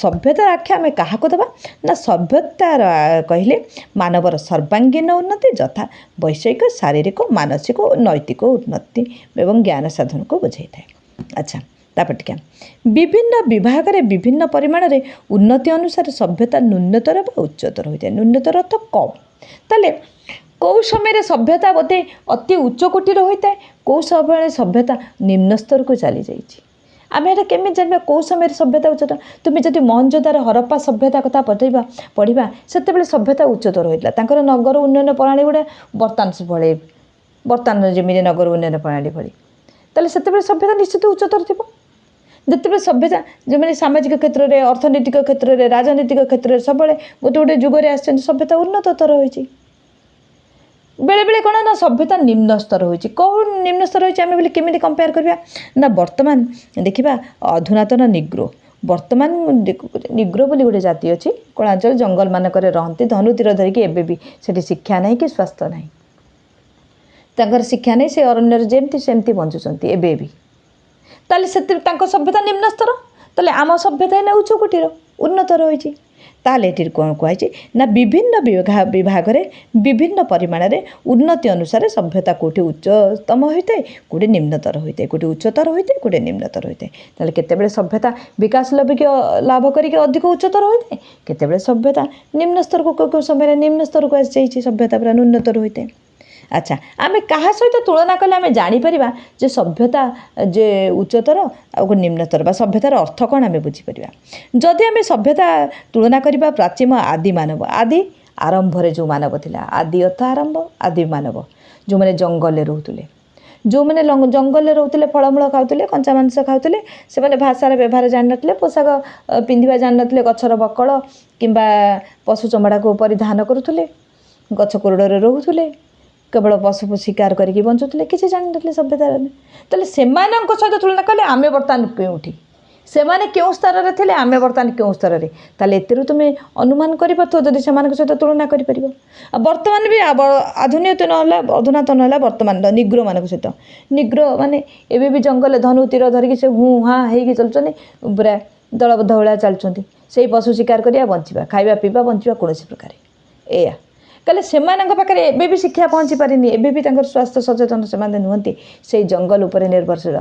ସଭ୍ୟତାର ଆଖ୍ୟା ଆମେ କାହାକୁ ଦେବା ନା ସଭ୍ୟତାର କହିଲେ ମାନବର ସର୍ବାଙ୍ଗୀନ ଉନ୍ନତି ଯଥା ବୈଷୟିକ, ଶାରୀରିକ, ମାନସିକ ଓ ନୈତିକ ଉନ୍ନତି ଏବଂ ଜ୍ଞାନ ସାଧନକୁ ବୁଝାଇଥାଏ। ଆଚ୍ଛା, ତାପରେ ଟିକେ ବିଭିନ୍ନ ବିଭାଗରେ ବିଭିନ୍ନ ପରିମାଣରେ ଉନ୍ନତି ଅନୁସାରେ ସଭ୍ୟତା ନ୍ୟୁନତର ବା ଉଚ୍ଚତର ହୋଇଥାଏ। ନ୍ୟୁନତର ଅର୍ଥ କମ୍। ତାହେଲେ କେଉଁ ସମୟରେ ସଭ୍ୟତା ବୋଧେ ଅତି ଉଚ୍ଚ କୋଟିର ହୋଇଥାଏ, କେଉଁ ସମୟରେ ସଭ୍ୟତା ନିମ୍ନ ସ୍ତରକୁ ଚାଲିଯାଇଛି, ଆମେ ଏଇଟା କେମିତି ଜାଣିବା? କେଉଁ ସମୟରେ ସଭ୍ୟତା ଉଚ୍ଚତର? ତୁମେ ଯଦି ମହେଞ୍ଜୋଦାରୋ ହରପ୍ପା ସଭ୍ୟତା କଥା ପଢ଼ିବା, ସେତେବେଳେ ସଭ୍ୟତା ଉଚ୍ଚତର ହୋଇଥିଲା। ତାଙ୍କର ନଗର ଉନ୍ନୟନ ପ୍ରଣାଳୀ ଗୁଡ଼ା ବର୍ତ୍ତମାନ ଭଳି, ବର୍ତ୍ତମାନ ଯେମିତି ନଗର ଉନ୍ନୟନ ପ୍ରଣାଳୀ ଭଳି। ତାହେଲେ ସେତେବେଳେ ସଭ୍ୟତା ନିଶ୍ଚିତ ଉଚ୍ଚତର ଥିବ। ଯେତେବେଳେ ସଭ୍ୟତା ଯେଉଁମାନେ ସାମାଜିକ କ୍ଷେତ୍ରରେ, ଅର୍ଥନୈତିକ କ୍ଷେତ୍ରରେ, ରାଜନୈତିକ କ୍ଷେତ୍ରରେ ସବୁବେଳେ ଗୋଟେ ଗୋଟେ ଯୁଗରେ ଆସିଛନ୍ତି, ସଭ୍ୟତା ଉନ୍ନତତର ହୋଇଛି। ବେଳେବେଳେ କ'ଣ ନା ସଭ୍ୟତା ନିମ୍ନ ସ୍ତର ହୋଇଛି। କେଉଁ ନିମ୍ନ ସ୍ତର ହୋଇଛି ଆମେ ବୋଲି କେମିତି କମ୍ପେୟାର କରିବା ନା ବର୍ତ୍ତମାନ ଦେଖିବା ଅଧୁନାତନ ନିଗ୍ରୋ। ବର୍ତ୍ତମାନ ନିଗ୍ରୋ ବୋଲି ଗୋଟେ ଜାତି ଅଛି, କୋଣାଞ୍ଚଳ ଜଙ୍ଗଲମାନଙ୍କରେ ରହନ୍ତି, ଧନୁ ତୀର ଧରିକି। ଏବେ ବି ସେଠି ଶିକ୍ଷା ନାହିଁ କି ସ୍ୱାସ୍ଥ୍ୟ ନାହିଁ, ତାଙ୍କର ଶିକ୍ଷା ନାହିଁ, ସେ ଅରଣ୍ୟରେ ଯେମିତି ସେମିତି ବଞ୍ଚୁଛନ୍ତି ଏବେ ବି। ତାହେଲେ ସେଥିରେ ତାଙ୍କ ସଭ୍ୟତା ନିମ୍ନ ସ୍ତର। ତାହେଲେ ଆମ ସଭ୍ୟତା ଏଇନା ଉଚ୍ଚ କୋଟିର, ଉନ୍ନତର ହୋଇଛି। ତାହେଲେ ଏଠି କ'ଣ କୁହାଯାଇଛି ନା ବିଭିନ୍ନ ବିଭାଗରେ ବିଭିନ୍ନ ପରିମାଣରେ ଉନ୍ନତି ଅନୁସାରେ ସଭ୍ୟତା କେଉଁଠି ଉଚ୍ଚତମ ହୋଇଥାଏ, କେଉଁଠି ନିମ୍ନତର ହୋଇଥାଏ, କେଉଁଠି ଉଚ୍ଚତର ହୋଇଥାଏ, କେଉଁଠି ନିମ୍ନତର ହୋଇଥାଏ। ତାହେଲେ କେତେବେଳେ ସଭ୍ୟତା ବିକାଶ ଲାଭ କରିକି ଅଧିକ ଉଚ୍ଚତର ହୋଇଥାଏ, କେତେବେଳେ ସଭ୍ୟତା ନିମ୍ନ ସ୍ତରକୁ, କେଉଁ କେଉଁ ସମୟରେ ନିମ୍ନ ସ୍ତରକୁ ଆସିଯାଇଛି, ସଭ୍ୟତା ପୁରା ନ୍ୟୁନତର ହୋଇଥାଏ। ଆଚ୍ଛା, ଆମେ କାହା ସହିତ ତୁଳନା କଲେ ଆମେ ଜାଣିପାରିବା ଯେ ସଭ୍ୟତା ଯେ ଉଚ୍ଚତର ଆଉ ନିମ୍ନତର, ବା ସଭ୍ୟତାର ଅର୍ଥ କ'ଣ ଆମେ ବୁଝିପାରିବା? ଯଦି ଆମେ ସଭ୍ୟତା ତୁଳନା କରିବା ପ୍ରାଚୀନ ଆଦି ମାନବ, ଆଦି ଆରମ୍ଭରେ ଯେଉଁ ମାନବ ଥିଲା, ଆଦି ଅର୍ଥ ଆରମ୍ଭ, ଆଦି ମାନବ ଯେଉଁମାନେ ଜଙ୍ଗଲରେ ରହୁଥିଲେ, ଯେଉଁମାନେ ଜଙ୍ଗଲରେ ରହୁଥିଲେ, ଫଳମୂଳ ଖାଉଥିଲେ, କଞ୍ଚା ମାଂସ ଖାଉଥିଲେ, ସେମାନେ ଭାଷାର ବ୍ୟବହାର ଜାଣିନଥିଲେ, ପୋଷାକ ପିନ୍ଧିବା ଜାଣିନଥିଲେ, ଗଛର ବକଳ କିମ୍ବା ପଶୁ ଚମଡ଼ାକୁ ପରିଧାନ କରୁଥିଲେ, ଗଛ କୋରଡ଼ରେ ରହୁଥିଲେ, କେବଳ ପଶୁ ଶିକାର କରିକି ବଞ୍ଚୁଥିଲେ, କିଛି ଜାଣିନଥିଲେ ସଭ୍ୟତାର। ତାହେଲେ ସେମାନଙ୍କ ସହିତ ତୁଳନା କଲେ ଆମେ ବର୍ତ୍ତମାନ କେଉଁଠି, ସେମାନେ କେଉଁ ସ୍ତରରେ ଥିଲେ, ଆମେ ବର୍ତ୍ତମାନ କେଉଁ ସ୍ତରରେ, ତାହେଲେ ଏଥିରୁ ତୁମେ ଅନୁମାନ କରିପାରୁଥିବ ଯଦି ସେମାନଙ୍କ ସହିତ ତୁଳନା କରିପାରିବ। ଆଉ ବର୍ତ୍ତମାନ ବି ଆଧୁନିକ ନହେଲା, ଅଧୁନାତନ ହେଲା ବର୍ତ୍ତମାନର ନିଗ୍ରୋମାନଙ୍କ ସହିତ। ନିଗ୍ରୋ ମାନେ ଏବେ ବି ଜଙ୍ଗଲରେ ଧନୁ ତୀର ଧରିକି ସେ ହୁଁ ହାଁ ହେଇକି ଚାଲୁଛନ୍ତି, ପୁରା ଦଳବଦ୍ଧ ଭଳିଆ ଚାଲୁଛନ୍ତି। ସେଇ ପଶୁ ଶିକାର କରିବା, ବଞ୍ଚିବା, ଖାଇବା ପିଇବା, ବଞ୍ଚିବା କୌଣସି ପ୍ରକାରେ ଏଇଆ। ତାହେଲେ ସେମାନଙ୍କ ପାଖରେ ଏବେ ବି ଶିକ୍ଷା ପହଞ୍ଚି ପାରିନି, ଏବେ ବି ତାଙ୍କର ସ୍ୱାସ୍ଥ୍ୟ ସଚେତନ ସେମାନେ ନୁହନ୍ତି, ସେଇ ଜଙ୍ଗଲ ଉପରେ ନିର୍ଭରଶୀଳ।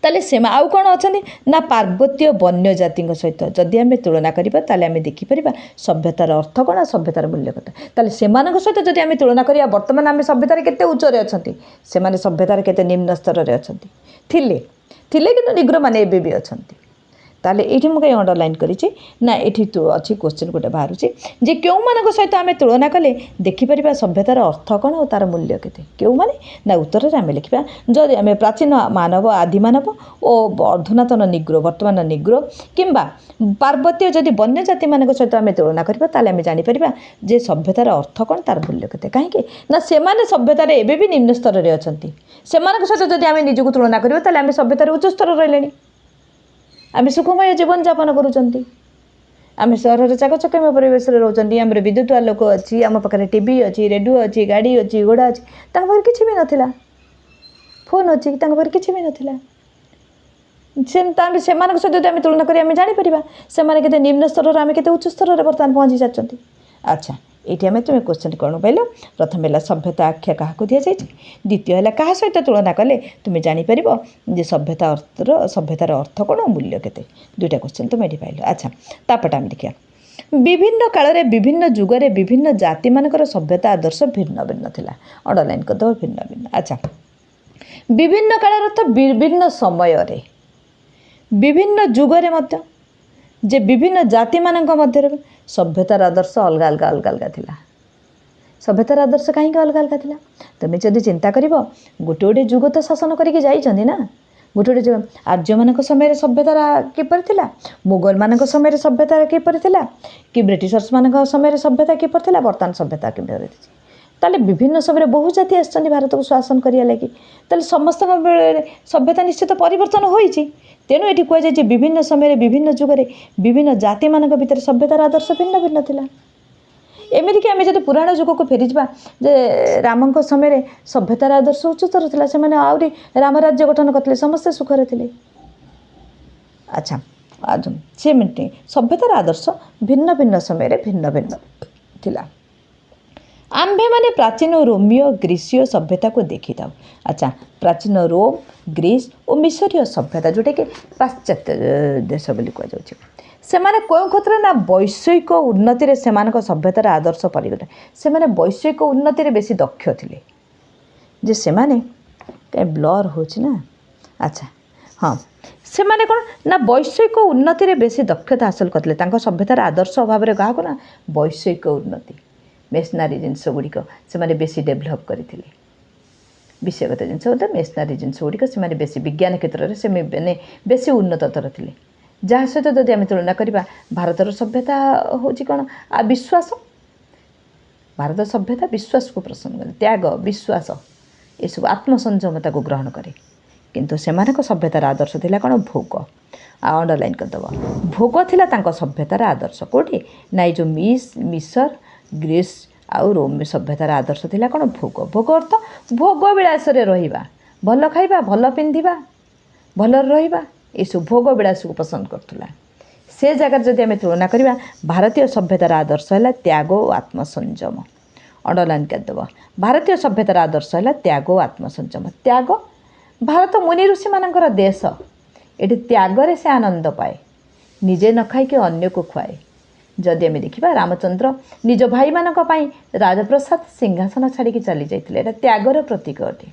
ତାହେଲେ ଆଉ କ'ଣ ଅଛନ୍ତି ନା ପାର୍ବତୀୟ ବନ୍ୟଜାତିଙ୍କ ସହିତ ଯଦି ଆମେ ତୁଳନା କରିବା, ତାହେଲେ ଆମେ ଦେଖିପାରିବା ସଭ୍ୟତାର ଅର୍ଥ କ'ଣ, ସଭ୍ୟତାର ମୂଲ୍ୟ କେତେ। ତାହେଲେ ସେମାନଙ୍କ ସହିତ ଯଦି ଆମେ ତୁଳନା କରିବା, ବର୍ତ୍ତମାନ ଆମେ ସଭ୍ୟତାରେ କେତେ ଉଚ୍ଚରେ ଅଛନ୍ତି, ସେମାନେ ସଭ୍ୟତାରେ କେତେ ନିମ୍ନ ସ୍ତରରେ ଅଛନ୍ତି, ଥିଲେ, କିନ୍ତୁ ନିଗ୍ରୋମାନେ ଏବେ ବି ଅଛନ୍ତି। ତାହେଲେ ଏଇଠି ମୁଁ କାହିଁ ଅଣ୍ଡରଲାଇନ୍ କରିଛି ନା ଏଠି ଅଛି କୋଶ୍ଚିନ୍ ଗୋଟେ ବାହାରୁଛି ଯେ କେଉଁମାନଙ୍କ ସହିତ ଆମେ ତୁଳନା କଲେ ଦେଖିପାରିବା ସଭ୍ୟତାର ଅର୍ଥ କ'ଣ ଓ ତା'ର ମୂଲ୍ୟ କେତେ, କେଉଁମାନେ ନା ଉତ୍ତରରେ ଆମେ ଲେଖିବା ଯଦି ଆମେ ପ୍ରାଚୀନ ମାନବ, ଆଦି ମାନବ ଓ ଅଧୁନାତନ ନିଗ୍ରୋ, ବର୍ତ୍ତମାନ ନିଗ୍ରୋ କିମ୍ବା ପାର୍ବତୀୟ ଯଦି ବନ୍ୟଜାତିମାନଙ୍କ ସହିତ ଆମେ ତୁଳନା କରିବା, ତାହେଲେ ଆମେ ଜାଣିପାରିବା ଯେ ସଭ୍ୟତାର ଅର୍ଥ କ'ଣ, ତା'ର ମୂଲ୍ୟ କେତେ। କାହିଁକି ନା ସେମାନେ ସଭ୍ୟତାରେ ଏବେ ବି ନିମ୍ନ ସ୍ତରରେ ଅଛନ୍ତି। ସେମାନଙ୍କ ସହିତ ଯଦି ଆମେ ନିଜକୁ ତୁଳନା କରିବା, ତାହେଲେ ଆମେ ସଭ୍ୟତାର ଉଚ୍ଚ ସ୍ତରରେ ରହିଲେଣି, ଆମେ ସୁଖମୟ ଜୀବନଯାପନ କରୁଛନ୍ତି, ଆମେ ସହରରେ ଚାକଚକ୍ୟମୟ ପରିବେଶରେ ରହୁଛନ୍ତି, ଆମର ବିଦ୍ୟୁତ ଆଲୋକ ଅଛି, ଆମ ପାଖରେ ଟିଭି ଅଛି, ରେଡ଼ିଓ ଅଛି, ଗାଡ଼ି ଅଛି, ଘୋଡ଼ା ଅଛି। ତାଙ୍କ ପାଖରେ କିଛି ବି ନଥିଲା। ଫୋନ୍ ଅଛି, ତାଙ୍କ ପାଖରେ କିଛି ବି ନଥିଲା। ସେମାନଙ୍କ ସହିତ ଯଦି ଆମେ ତୁଳନା କରି ଆମେ ଜାଣିପାରିବା ସେମାନେ କେତେ ନିମ୍ନ ସ୍ତରରେ, ଆମେ କେତେ ଉଚ୍ଚ ସ୍ତରରେ ବର୍ତ୍ତମାନ ପହଞ୍ଚି ସାରିଛନ୍ତି। ଆଚ୍ଛା, ଏଇଠି ଆମେ ତୁମେ କୋଶ୍ଚିନ୍ କ'ଣ ପାଇଲ? ପ୍ରଥମେ ହେଲା ସଭ୍ୟତା ଆଖ୍ୟା କାହାକୁ ଦିଆଯାଇଛି, ଦ୍ୱିତୀୟ ହେଲା କାହା ସହିତ ତୁଳନା କଲେ ତୁମେ ଜାଣିପାରିବ ଯେ ସଭ୍ୟତାର ଅର୍ଥ କ'ଣ, ମୂଲ୍ୟ କେତେ। ଦୁଇଟା କୋଶ୍ଚିନ୍ ତୁମେ ଏଠି ପାଇଲ। ଆଚ୍ଛା, ତାପରଟା ଆମେ ଦେଖିବା। ବିଭିନ୍ନ କାଳରେ ବିଭିନ୍ନ ଯୁଗରେ ବିଭିନ୍ନ ଜାତିମାନଙ୍କର ସଭ୍ୟତା ଆଦର୍ଶ ଭିନ୍ନ ଭିନ୍ନ ଥିଲା। ଅଣ୍ଡରଲାଇନ୍ କରିଦେବ ଭିନ୍ନ ଭିନ୍ନ। ଆଚ୍ଛା, ବିଭିନ୍ନ କାଳର ତ ବିଭିନ୍ନ ସମୟରେ, ବିଭିନ୍ନ ଯୁଗରେ ମଧ୍ୟ ଯେ ବିଭିନ୍ନ ଜାତିମାନଙ୍କ ମଧ୍ୟରେ ସଭ୍ୟତାର ଆଦର୍ଶ ଅଲଗା ଅଲଗା ଅଲଗା ଅଲଗା ଥିଲା। ସଭ୍ୟତାର ଆଦର୍ଶ କାହିଁକି ଅଲଗା ଅଲଗା ଥିଲା? ତୁମେ ଯଦି ଚିନ୍ତା କରିବ, ଗୋଟେ ଗୋଟେ ଯୁଗ ତ ଶାସନ କରିକି ଯାଇଛନ୍ତି ନା। ଗୋଟେ ଗୋଟେ ଯୁଗ, ଆର୍ଯ୍ୟମାନଙ୍କ ସମୟରେ ସଭ୍ୟତାର କିପରି ଥିଲା, ମୋଗଲମାନଙ୍କ ସମୟରେ ସଭ୍ୟତା କିପରି ଥିଲା କି ବ୍ରିଟିଶର୍ସମାନଙ୍କ ସମୟରେ ସଭ୍ୟତା କିପରି ଥିଲା, ବର୍ତ୍ତମାନ ସଭ୍ୟତା କିପରି ରହିଛି। ତାହେଲେ ବିଭିନ୍ନ ସମୟରେ ବହୁ ଜାତି ଆସିଛନ୍ତି ଭାରତକୁ ଶାସନ କରିବା ଲାଗି। ତାହେଲେ ସମସ୍ତଙ୍କ ବେଳରେ ସଭ୍ୟତା ନିଶ୍ଚିତ ପରିବର୍ତ୍ତନ ହୋଇଛି। ତେଣୁ ଏଠି କୁହାଯାଇଛି, ବିଭିନ୍ନ ସମୟରେ ବିଭିନ୍ନ ଯୁଗରେ ବିଭିନ୍ନ ଜାତିମାନଙ୍କ ଭିତରେ ସଭ୍ୟତାର ଆଦର୍ଶ ଭିନ୍ନ ଭିନ୍ନ ଥିଲା। ଏମିତିକି ଆମେ ଯଦି ପୁରାଣ ଯୁଗକୁ ଫେରିଯିବା ଯେ ରାମଙ୍କ ସମୟରେ ସଭ୍ୟତାର ଆଦର୍ଶ ଉଚ୍ଚତର ଥିଲା। ସେମାନେ ଆହୁରି ରାମରାଜ୍ୟ ଗଠନ କରିଥିଲେ, ସମସ୍ତେ ସୁଖରେ ଥିଲେ। ଆଚ୍ଛା, ସେମିତି ସଭ୍ୟତାର ଆଦର୍ଶ ଭିନ୍ନ ଭିନ୍ନ ସମୟରେ ଭିନ୍ନ ଭିନ୍ନ ଥିଲା। ଆମ୍ଭେମାନେ ପ୍ରାଚୀନ ରୋମୀୟ, ଗ୍ରୀସୀୟ ସଭ୍ୟତାକୁ ଦେଖିଥାଉ। ଆଚ୍ଛା, ପ୍ରାଚୀନ ରୋମ, ଗ୍ରୀସ ଓ ମିଶରୀୟ ସଭ୍ୟତା, ଯେଉଁଟାକି ପାଶ୍ଚାତ୍ୟ ଦେଶ ବୋଲି କୁହାଯାଉଛି, ସେମାନେ କେଉଁ କ୍ଷେତ୍ରରେ ନା ବୈଷୟିକ ଉନ୍ନତିରେ ସେମାନଙ୍କ ସଭ୍ୟତାର ଆଦର୍ଶ ପରିଗଣିତ। ସେମାନେ ବୈଷୟିକ ଉନ୍ନତିରେ ବେଶୀ ଦକ୍ଷ ଥିଲେ ଯେ ସେମାନେ କାହିଁ ବ୍ଲର୍ ହେଉଛି ନା? ଆଚ୍ଛା, ହଁ, ସେମାନେ କ'ଣ ନା ବୈଷୟିକ ଉନ୍ନତିରେ ବେଶୀ ଦକ୍ଷତା ହାସଲ କରିଥିଲେ। ତାଙ୍କ ସଭ୍ୟତାର ଆଦର୍ଶ ଭାବରେ କାହାକୁ ନା ବୈଷୟିକ ଉନ୍ନତି, ମେସିନାରୀ ଜିନିଷ ଗୁଡ଼ିକ ସେମାନେ ବେଶୀ ଡେଭଲପ୍ କରିଥିଲେ। ବିଷୟଗତ ଜିନିଷ ବୋଧେ ମେସିନାରୀ ଜିନିଷ ଗୁଡ଼ିକ ସେମାନେ ବେଶୀ, ବିଜ୍ଞାନ କ୍ଷେତ୍ରରେ ସେ ମାନେ ବେଶୀ ଉନ୍ନତତର ଥିଲେ। ଯାହା ସହିତ ଯଦି ଆମେ ତୁଳନା କରିବା, ଭାରତର ସଭ୍ୟତା ହେଉଛି କ'ଣ? ଆଉ ବିଶ୍ୱାସ। ଭାରତ ସଭ୍ୟତା ବିଶ୍ୱାସକୁ ପସନ୍ଦ କରେ, ତ୍ୟାଗ, ବିଶ୍ୱାସ, ଏସବୁ ଆତ୍ମସଂଯମତାକୁ ଗ୍ରହଣ କରେ। କିନ୍ତୁ ସେମାନଙ୍କ ସଭ୍ୟତାର ଆଦର୍ଶ ଥିଲା କ'ଣ? ଭୋଗ। ଆଉ ଅଣ୍ଡରଲାଇନ୍ କରିଦେବ, ଭୋଗ ଥିଲା ତାଙ୍କ ସଭ୍ୟତାର ଆଦର୍ଶ। କେଉଁଠି ନା ଏଇ ଯେଉଁ ମିଶର, ଗ୍ରୀସ୍ ଆଉ ରୋମ ସଭ୍ୟତାର ଆଦର୍ଶ ଥିଲା କ'ଣ? ଭୋଗ। ଭୋଗ ଅର୍ଥ ଭୋଗ ବିଳାସରେ ରହିବା, ଭଲ ଖାଇବା, ଭଲ ପିନ୍ଧିବା, ଭଲରେ ରହିବା, ଏସବୁ ଭୋଗ ବିଳାସକୁ ପସନ୍ଦ କରୁଥିଲା। ସେ ଜାଗାରେ ଯଦି ଆମେ ତୁଳନା କରିବା, ଭାରତୀୟ ସଭ୍ୟତାର ଆଦର୍ଶ ହେଲା ତ୍ୟାଗ ଓ ଆତ୍ମସଂଯମ। ଅଣ୍ଡରଲାଇନ୍ କରିଦେବ, ଭାରତୀୟ ସଭ୍ୟତାର ଆଦର୍ଶ ହେଲା ତ୍ୟାଗ ଓ ଆତ୍ମସଂଯମ। ତ୍ୟାଗ, ଭାରତ ମୁନି ଋଷିମାନଙ୍କର ଦେଶ। ଏଠି ତ୍ୟାଗରେ ସେ ଆନନ୍ଦ ପାଏ, ନିଜେ ନ ଖାଇକି ଅନ୍ୟକୁ ଖୁଆଏ। ଯଦି ଆମେ ଦେଖିବା, ରାମଚନ୍ଦ୍ର ନିଜ ଭାଇମାନଙ୍କ ପାଇଁ ରାଜପ୍ରସାଦ ସିଂହାସନ ଛାଡ଼ିକି ଚାଲି ଯାଇଥିଲେ। ଏଇଟା ତ୍ୟାଗର ପ୍ରତୀକ ଅଟେ।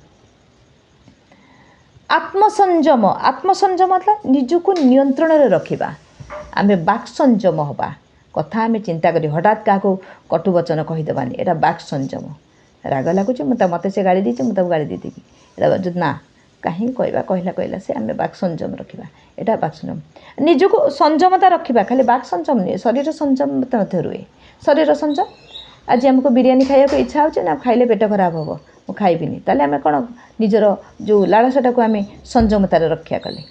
ଆତ୍ମସଂଯମ, ଆତ୍ମସଂଯମ ହେଲା ନିଜକୁ ନିୟନ୍ତ୍ରଣରେ ରଖିବା। ଆମେ ବାକ୍ ସଂଯମ ହେବା, କଥା ଆମେ ଚିନ୍ତା କରି ହଠାତ୍ କାହାକୁ କଟୁବଚନ କହିଦେବାନି, ଏଇଟା ବାକ୍ ସଂଯମ। ରାଗ ଲାଗୁଛି, ମୁଁ ତା ମୋତେ ସେ ଗାଳି ଦେଇଛି, ମୁଁ ତାକୁ ଗାଳି ଦେଇଦେବି, ଏଇଟା ଯଦି ନା, କାହିଁକି କହିବା? କହିଲା କହିଲା ସେ। ଆମେ ବାକ୍ ସଂଯମ ରଖିବା, ଏଇଟା ବାକ୍ ସଂଯମ। ନିଜକୁ ସଂଯମତା ରଖିବା, ଖାଲି ବାକ୍ ସଂଯମ ନୁହେଁ, ଶରୀର ସଂଯମତା ମଧ୍ୟ ରୁହେ। ଶରୀର ସଂଯମ, ଆଜି ଆମକୁ ବିରିୟାନୀ ଖାଇବାକୁ ଇଚ୍ଛା ହେଉଛି ନା, ଖାଇଲେ ପେଟ ଖରାପ ହେବ, ମୁଁ ଖାଇବିନି। ତାହେଲେ ଆମେ କ'ଣ ନିଜର ଯେଉଁ ଲାଳସାଟାକୁ ଆମେ ସଂଯମତାରେ ରକ୍ଷା କଲେ।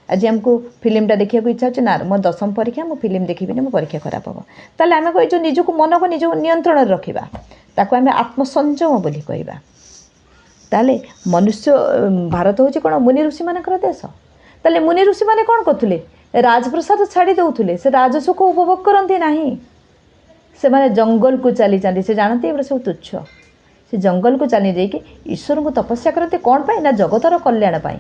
ଆଜି ଆମକୁ ଫିଲ୍ମଟା ଦେଖିବାକୁ ଇଚ୍ଛା ହେଉଛି ନା, ମୋ ଦଶମ ପରୀକ୍ଷା, ମୁଁ ଫିଲ୍ମ ଦେଖିବିନି, ମୋ ପରୀକ୍ଷା ଖରାପ ହେବ। ତାହେଲେ ଆମେ ଏଇ ଯେଉଁ ନିଜକୁ, ମନକୁ ନିଜକୁ ନିୟନ୍ତ୍ରଣରେ ରଖିବା, ତାକୁ ଆମେ ଆତ୍ମସଂଯମ ବୋଲି କହିବା। ତାହେଲେ ମନୁଷ୍ୟ, ଭାରତ ହେଉଛି କ'ଣ? ମୁନି ଋଷିମାନଙ୍କର ଦେଶ। ତାହେଲେ ମୁନି ଋଷିମାନେ କ'ଣ କରୁଥିଲେ? ରାଜପ୍ରସାଦ ଛାଡ଼ି ଦେଉଥିଲେ, ସେ ରାଜସୁଖ ଉପଭୋଗ କରନ୍ତି ନାହିଁ। ସେମାନେ ଜଙ୍ଗଲକୁ ଚାଲିଯାଆନ୍ତି। ସେ ଜାଣନ୍ତି ଏଗୁଡ଼ା ସବୁ ତୁଚ୍ଛ। ସେ ଜଙ୍ଗଲକୁ ଚାଲି ଯାଇକି ଈଶ୍ୱରଙ୍କୁ ତପସ୍ୟା କରନ୍ତି। କ'ଣ ପାଇଁ ନା ଜଗତର କଲ୍ୟାଣ ପାଇଁ।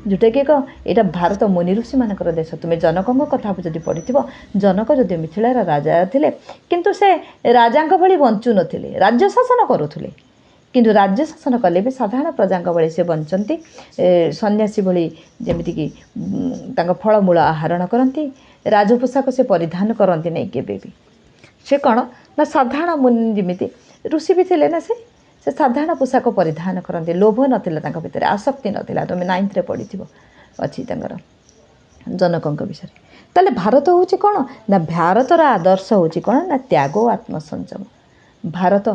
ଯେଉଁଟାକି ଏକ ଏଇଟା ଭାରତ ମୁନି ଋଷିମାନଙ୍କର ଦେଶ। ତୁମେ ଜନକଙ୍କ କଥା ଯଦି ପଢ଼ିଥିବ, ଜନକ ଯଦି ମିଥିଳାର ରାଜା ଥିଲେ, କିନ୍ତୁ ସେ ରାଜାଙ୍କ ଭଳି ବଞ୍ଚୁନଥିଲେ। ରାଜ୍ୟ ଶାସନ କରୁଥିଲେ, କିନ୍ତୁ ରାଜ୍ୟ ଶାସନ କଲେ ବି ସାଧାରଣ ପ୍ରଜାଙ୍କ ଭଳି ସେ ବଞ୍ଚନ୍ତି। ସନ୍ନ୍ୟାସୀ ଭଳି ଯେମିତିକି ତାଙ୍କ ଫଳମୂଳ ଆହରଣ କରନ୍ତି, ରାଜପୋଷାକ ସେ ପରିଧାନ କରନ୍ତି ନାହିଁ କେବେ ବି। ସେ କ'ଣ ନା ସାଧାରଣ ମୁନି, ଯେମିତି ଋଷି ବି ଥିଲେ ନା, ସେ ସାଧାରଣ ପୋଷାକ ପରିଧାନ କରନ୍ତି। ଲୋଭ ନଥିଲା ତାଙ୍କ ଭିତରେ, ଆସକ୍ତି ନଥିଲା। ତୁମେ ନାଇନ୍ଥରେ ପଢ଼ିଥିବ, ଅଛି ତାଙ୍କର ଜନକଙ୍କ ବିଷୟରେ। ତାହେଲେ ଭାରତ ହେଉଛି କ'ଣ ନା ଭାରତର ଆଦର୍ଶ ହେଉଛି କ'ଣ ନା ତ୍ୟାଗ ଓ ଆତ୍ମସଂଯମ। ଭାରତ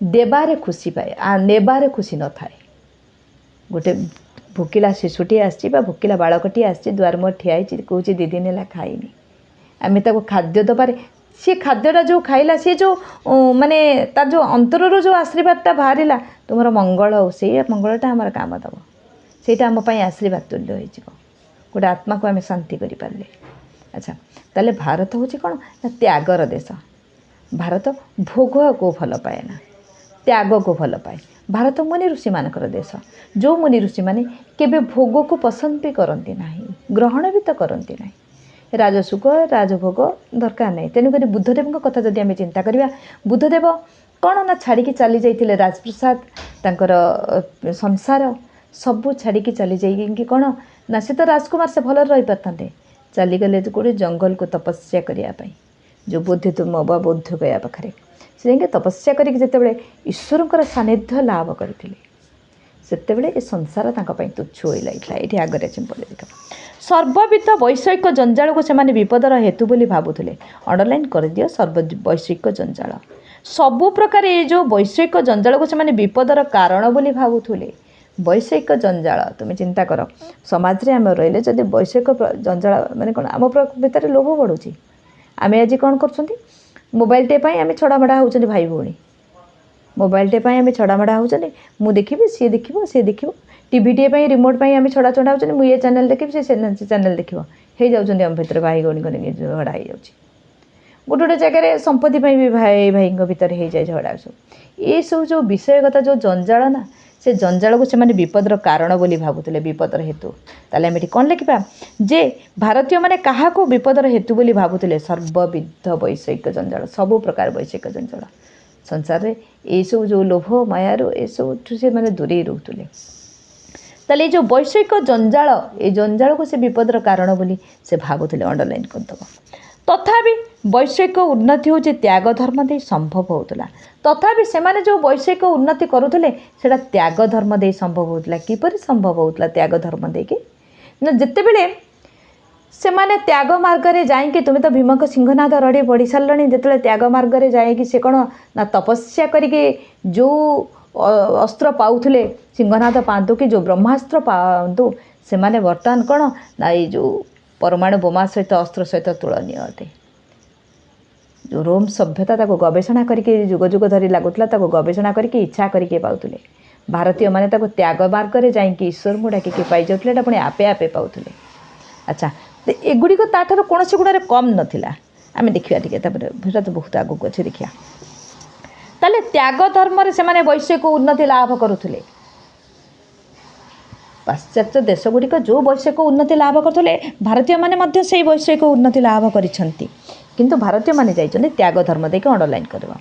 ଦେବାରେ ଖୁସି ପାଏ, ନେବାରେ ଖୁସି ନଥାଏ। ଗୋଟେ ଭୋକିଲା ଶିଶୁଟିଏ ଆସିଛି ବା ଭୋକିଲା ବାଳକଟିଏ ଆସିଛି, ଦୁଆର ମୁହଁରେ ଠିଆ ହେଇଛି, କହୁଛି 2 ଦିନ ହେଲା ଖାଇନି। ଆମେ ତାକୁ ଖାଦ୍ୟ ଦେବାରେ ସେ ଖାଦ୍ୟଟା ଯେଉଁ ଖାଇଲା, ସେ ଯେଉଁ ମାନେ ତାର ଯେଉଁ ଅନ୍ତରରୁ ଯେଉଁ ଆଶୀର୍ବାଦଟା ବାହାରିଲା, ତୁମର ମଙ୍ଗଳ ହଉ, ସେଇ ମଙ୍ଗଳଟା ଆମର କାମ ଦେବ। ସେଇଟା ଆମ ପାଇଁ ଆଶୀର୍ବାଦ ତୁଲ୍ୟ ହେଇଯିବ, ଗୋଟେ ଆତ୍ମାକୁ ଆମେ ଶାନ୍ତି କରିପାରିଲେ। ଆଚ୍ଛା, ତାହେଲେ ଭାରତ ହେଉଛି କ'ଣ ନା ତ୍ୟାଗର ଦେଶ। ଭାରତ ଭୋଗକୁ ଭଲ ପାଏ ନା, ତ୍ୟାଗକୁ ଭଲ ପାଏ। ଭାରତ ମୁନି ଋଷିମାନଙ୍କର ଦେଶ, ଯେଉଁ ମୁନି ଋଷିମାନେ କେବେ ଭୋଗକୁ ପସନ୍ଦ ବି କରନ୍ତି ନାହିଁ, ଗ୍ରହଣ ବି ତ କରନ୍ତି ନାହିଁ। ରାଜସୁଖ, ରାଜଭୋଗ ଦରକାର ନାହିଁ। ତେଣୁକରି ବୁଦ୍ଧଦେବଙ୍କ କଥା ଯଦି ଆମେ ଚିନ୍ତା କରିବା, ବୁଦ୍ଧଦେବ କ'ଣ ନା ଛାଡ଼ିକି ଚାଲି ଯାଇଥିଲେ ରାଜପ୍ରସାଦ, ତାଙ୍କର ସଂସାର ସବୁ ଛାଡ଼ିକି ଚାଲି ଯାଇକି କ'ଣ ନା ସେ ତ ରାଜକୁମାର, ସେ ଭଲରେ ରହିପାରିଥାନ୍ତେ। ଚାଲିଗଲେ କେଉଁଠି ଜଙ୍ଗଲକୁ ତପସ୍ୟା କରିବା ପାଇଁ, ଯେଉଁ ବୋଧିଧର୍ମ ବା ବୋଧଗୟା ପାଖରେ ସେ ଯାଇକି ତପସ୍ୟା କରିକି ଯେତେବେଳେ ଈଶ୍ୱରଙ୍କର ସାନ୍ନିଧ୍ୟ ଲାଭ କରିଥିଲେ, ସେତେବେଳେ ଏ ସଂସାର ତାଙ୍କ ପାଇଁ ତୁଚ୍ଛ ହୋଇ ଲାଗିଥିଲା। ଏଇଠି ଆଗରେ ଅଛି, ପଢ଼ି ଦେଖ। ସର୍ବବିଧ ବୈଷୟିକ ଜଞ୍ଜାଳକୁ ସେମାନେ ବିପଦର ହେତୁ ବୋଲି ଭାବୁଥିଲେ। ଅଣ୍ଡରଲାଇନ୍ କରିଦିଅ, ସର୍ବ ବୈଷୟିକ ଜଞ୍ଜାଳ। ସବୁ ପ୍ରକାର ଏ ଯେଉଁ ବୈଷୟିକ ଜଞ୍ଜାଳକୁ ସେମାନେ ବିପଦର କାରଣ ବୋଲି ଭାବୁଥିଲେ। ବୈଷୟିକ ଜଞ୍ଜାଳ, ତୁମେ ଚିନ୍ତା କର, ସମାଜରେ ଆମେ ରହିଲେ ଯଦି ବୈଷୟିକ ଜଞ୍ଜାଳ ମାନେ କ'ଣ, ଆମ ଭିତରେ ଲୋଭ ବଢ଼ୁଛି। ଆମେ ଆଜି କ'ଣ କରୁଛନ୍ତି? ମୋବାଇଲଟେ ପାଇଁ ଆମେ ଛଡ଼ାମଡ଼ା ହେଉଛନ୍ତି ଭାଇ ଭଉଣୀ। ମୋବାଇଲଟେ ପାଇଁ ଆମେ ଛଡ଼ାମଡ଼ା ହେଉଛନ୍ତି, ମୁଁ ଦେଖିବି, ସିଏ ଦେଖିବ, ସିଏ ଦେଖିବ। ଟିଭିଟିଏ ପାଇଁ, ରିମୋଟ୍ ପାଇଁ ଆମେ ଛଡ଼ା ଛଡ଼ା ହେଉଛନ୍ତି। ମୁଁ ଏ ଚ୍ୟାନେଲ୍ ଦେଖିବି, ସେ ଚ୍ୟାନେଲ୍ ଦେଖିବ, ହେଇଯାଉଛନ୍ତି। ଆମ ଭିତରେ ଭାଇ ଭଉଣୀଙ୍କ ନେଇକି ଝଗଡ଼ା ହେଇଯାଉଛି। ଗୋଟେ ଗୋଟେ ଜାଗାରେ ସମ୍ପତ୍ତି ପାଇଁ ବି ଭାଇ ଭାଇଙ୍କ ଭିତରେ ହେଇଯାଏ ଝଗଡ଼ା। ସବୁ ଏସବୁ ଯେଉଁ ବିଷୟଗତ ଯେଉଁ ଜଞ୍ଜାଳ ନା, ସେ ଜଞ୍ଜାଳକୁ ସେମାନେ ବିପଦର କାରଣ ବୋଲି ଭାବୁଥିଲେ, ବିପଦର ହେତୁ। ତାହେଲେ ଆମେ ଏଠି କ'ଣ ଲେଖିବା ଯେ ଭାରତୀୟମାନେ କାହାକୁ ବିପଦର ହେତୁ ବୋଲି ଭାବୁଥିଲେ? ସର୍ବବିଧ ବୈଷୟିକ ଜଞ୍ଜାଳ, ସବୁ ପ୍ରକାର ବୈଷୟିକ ଜଞ୍ଜାଳ। ସଂସାରରେ ଏଇସବୁ ଯେଉଁ ଲୋଭ ମାୟାରୁ ଏସବୁଠୁ ସେମାନେ ଦୂରେଇ ରହୁଥିଲେ। ତାହେଲେ ଏଇ ଯେଉଁ ବୈଷୟିକ ଜଞ୍ଜାଳ, ଏଇ ଜଞ୍ଜାଳକୁ ସେ ବିପଦର କାରଣ ବୋଲି ସେ ଭାବୁଥିଲେ। ଅଣ୍ଡରଲାଇନ୍ କରିଦେବ। ତଥାପି ବୈଷୟିକ ଉନ୍ନତି ହେଉଛି ତ୍ୟାଗ ଧର୍ମ ଦେଇ ସମ୍ଭବ ହେଉଥିଲା। ତଥାପି ସେମାନେ ଯେଉଁ ବୈଷୟିକ ଉନ୍ନତି କରୁଥିଲେ, ସେଇଟା ତ୍ୟାଗ ଧର୍ମ ଦେଇ ସମ୍ଭବ ହେଉଥିଲା। କିପରି ସମ୍ଭବ ହେଉଥିଲା ତ୍ୟାଗ ଧର୍ମ ଦେଇକି ନା, ଯେତେବେଳେ ସେମାନେ ତ୍ୟାଗ ମାର୍ଗରେ ଯାଇକି, ତୁମେ ତ ଭୀମଙ୍କ ସିଂହନାଦ ରଡ଼ି ପଢ଼ି ସାରିଲଣି, ଯେତେବେଳେ ତ୍ୟାଗ ମାର୍ଗରେ ଯାଇକି ସେ କ'ଣ ନା ତପସ୍ୟା କରିକି ଯେଉଁ ଅସ୍ତ୍ର ପାଉଥିଲେ, ସିଂହନାଦ ପାଆନ୍ତୁ କି ଯେଉଁ ବ୍ରହ୍ମାସ୍ତ୍ର ପାଆନ୍ତୁ, ସେମାନେ ବର୍ତ୍ତମାନ କ'ଣ ନା ଏଇ ଯେଉଁ ପରମାଣୁ ବୋମା ସହିତ, ଅସ୍ତ୍ର ସହିତ ତୁଳନୀୟ ଅଟେ। ଯେଉଁ ରୋମ୍ ସଭ୍ୟତା, ତାକୁ ଗବେଷଣା କରିକି ଯୁଗ ଯୁଗ ଧରି ଲାଗୁଥିଲା, ତାକୁ ଗବେଷଣା କରିକି ଇଚ୍ଛା କରିକି ପାଉଥିଲେ। ଭାରତୀୟମାନେ ତାକୁ ତ୍ୟାଗ ମାର୍ଗରେ ଯାଇକି ଈଶ୍ୱରଙ୍କୁ ଡାକିକି ପାଇଯାଉଥିଲେ। ଏଇଟା ପୁଣି ଆପେ ଆପେ ପାଉଥିଲେ। ଆଚ୍ଛା, ଏଗୁଡ଼ିକ ତାଠାରୁ କୌଣସି ଗୁଣରେ କମ୍ ନଥିଲା। ଆମେ ଦେଖିବା ଟିକେ ତାପରେ, ସେଟା ତ ବହୁତ ଆଗକୁ ଅଛି, ଦେଖିବା। ତାହେଲେ ତ୍ୟାଗ ଧର୍ମରେ ସେମାନେ ବୈଷୟିକ ଉନ୍ନତି ଲାଭ କରୁଥିଲେ। ପାଶ୍ଚାତ୍ୟ ଦେଶଗୁଡ଼ିକ ଯେଉଁ ବୈଷୟିକ ଉନ୍ନତି ଲାଭ କରୁଥିଲେ, ଭାରତୀୟମାନେ ମଧ୍ୟ ସେଇ ବୈଷୟିକ ଉନ୍ନତି ଲାଭ କରିଛନ୍ତି। କିନ୍ତୁ ଭାରତୀୟମାନେ ଯାଇଛନ୍ତି ତ୍ୟାଗ ଧର୍ମ ଦେଇକି। ଅଣ୍ଡରଲାଇନ୍ କରିବ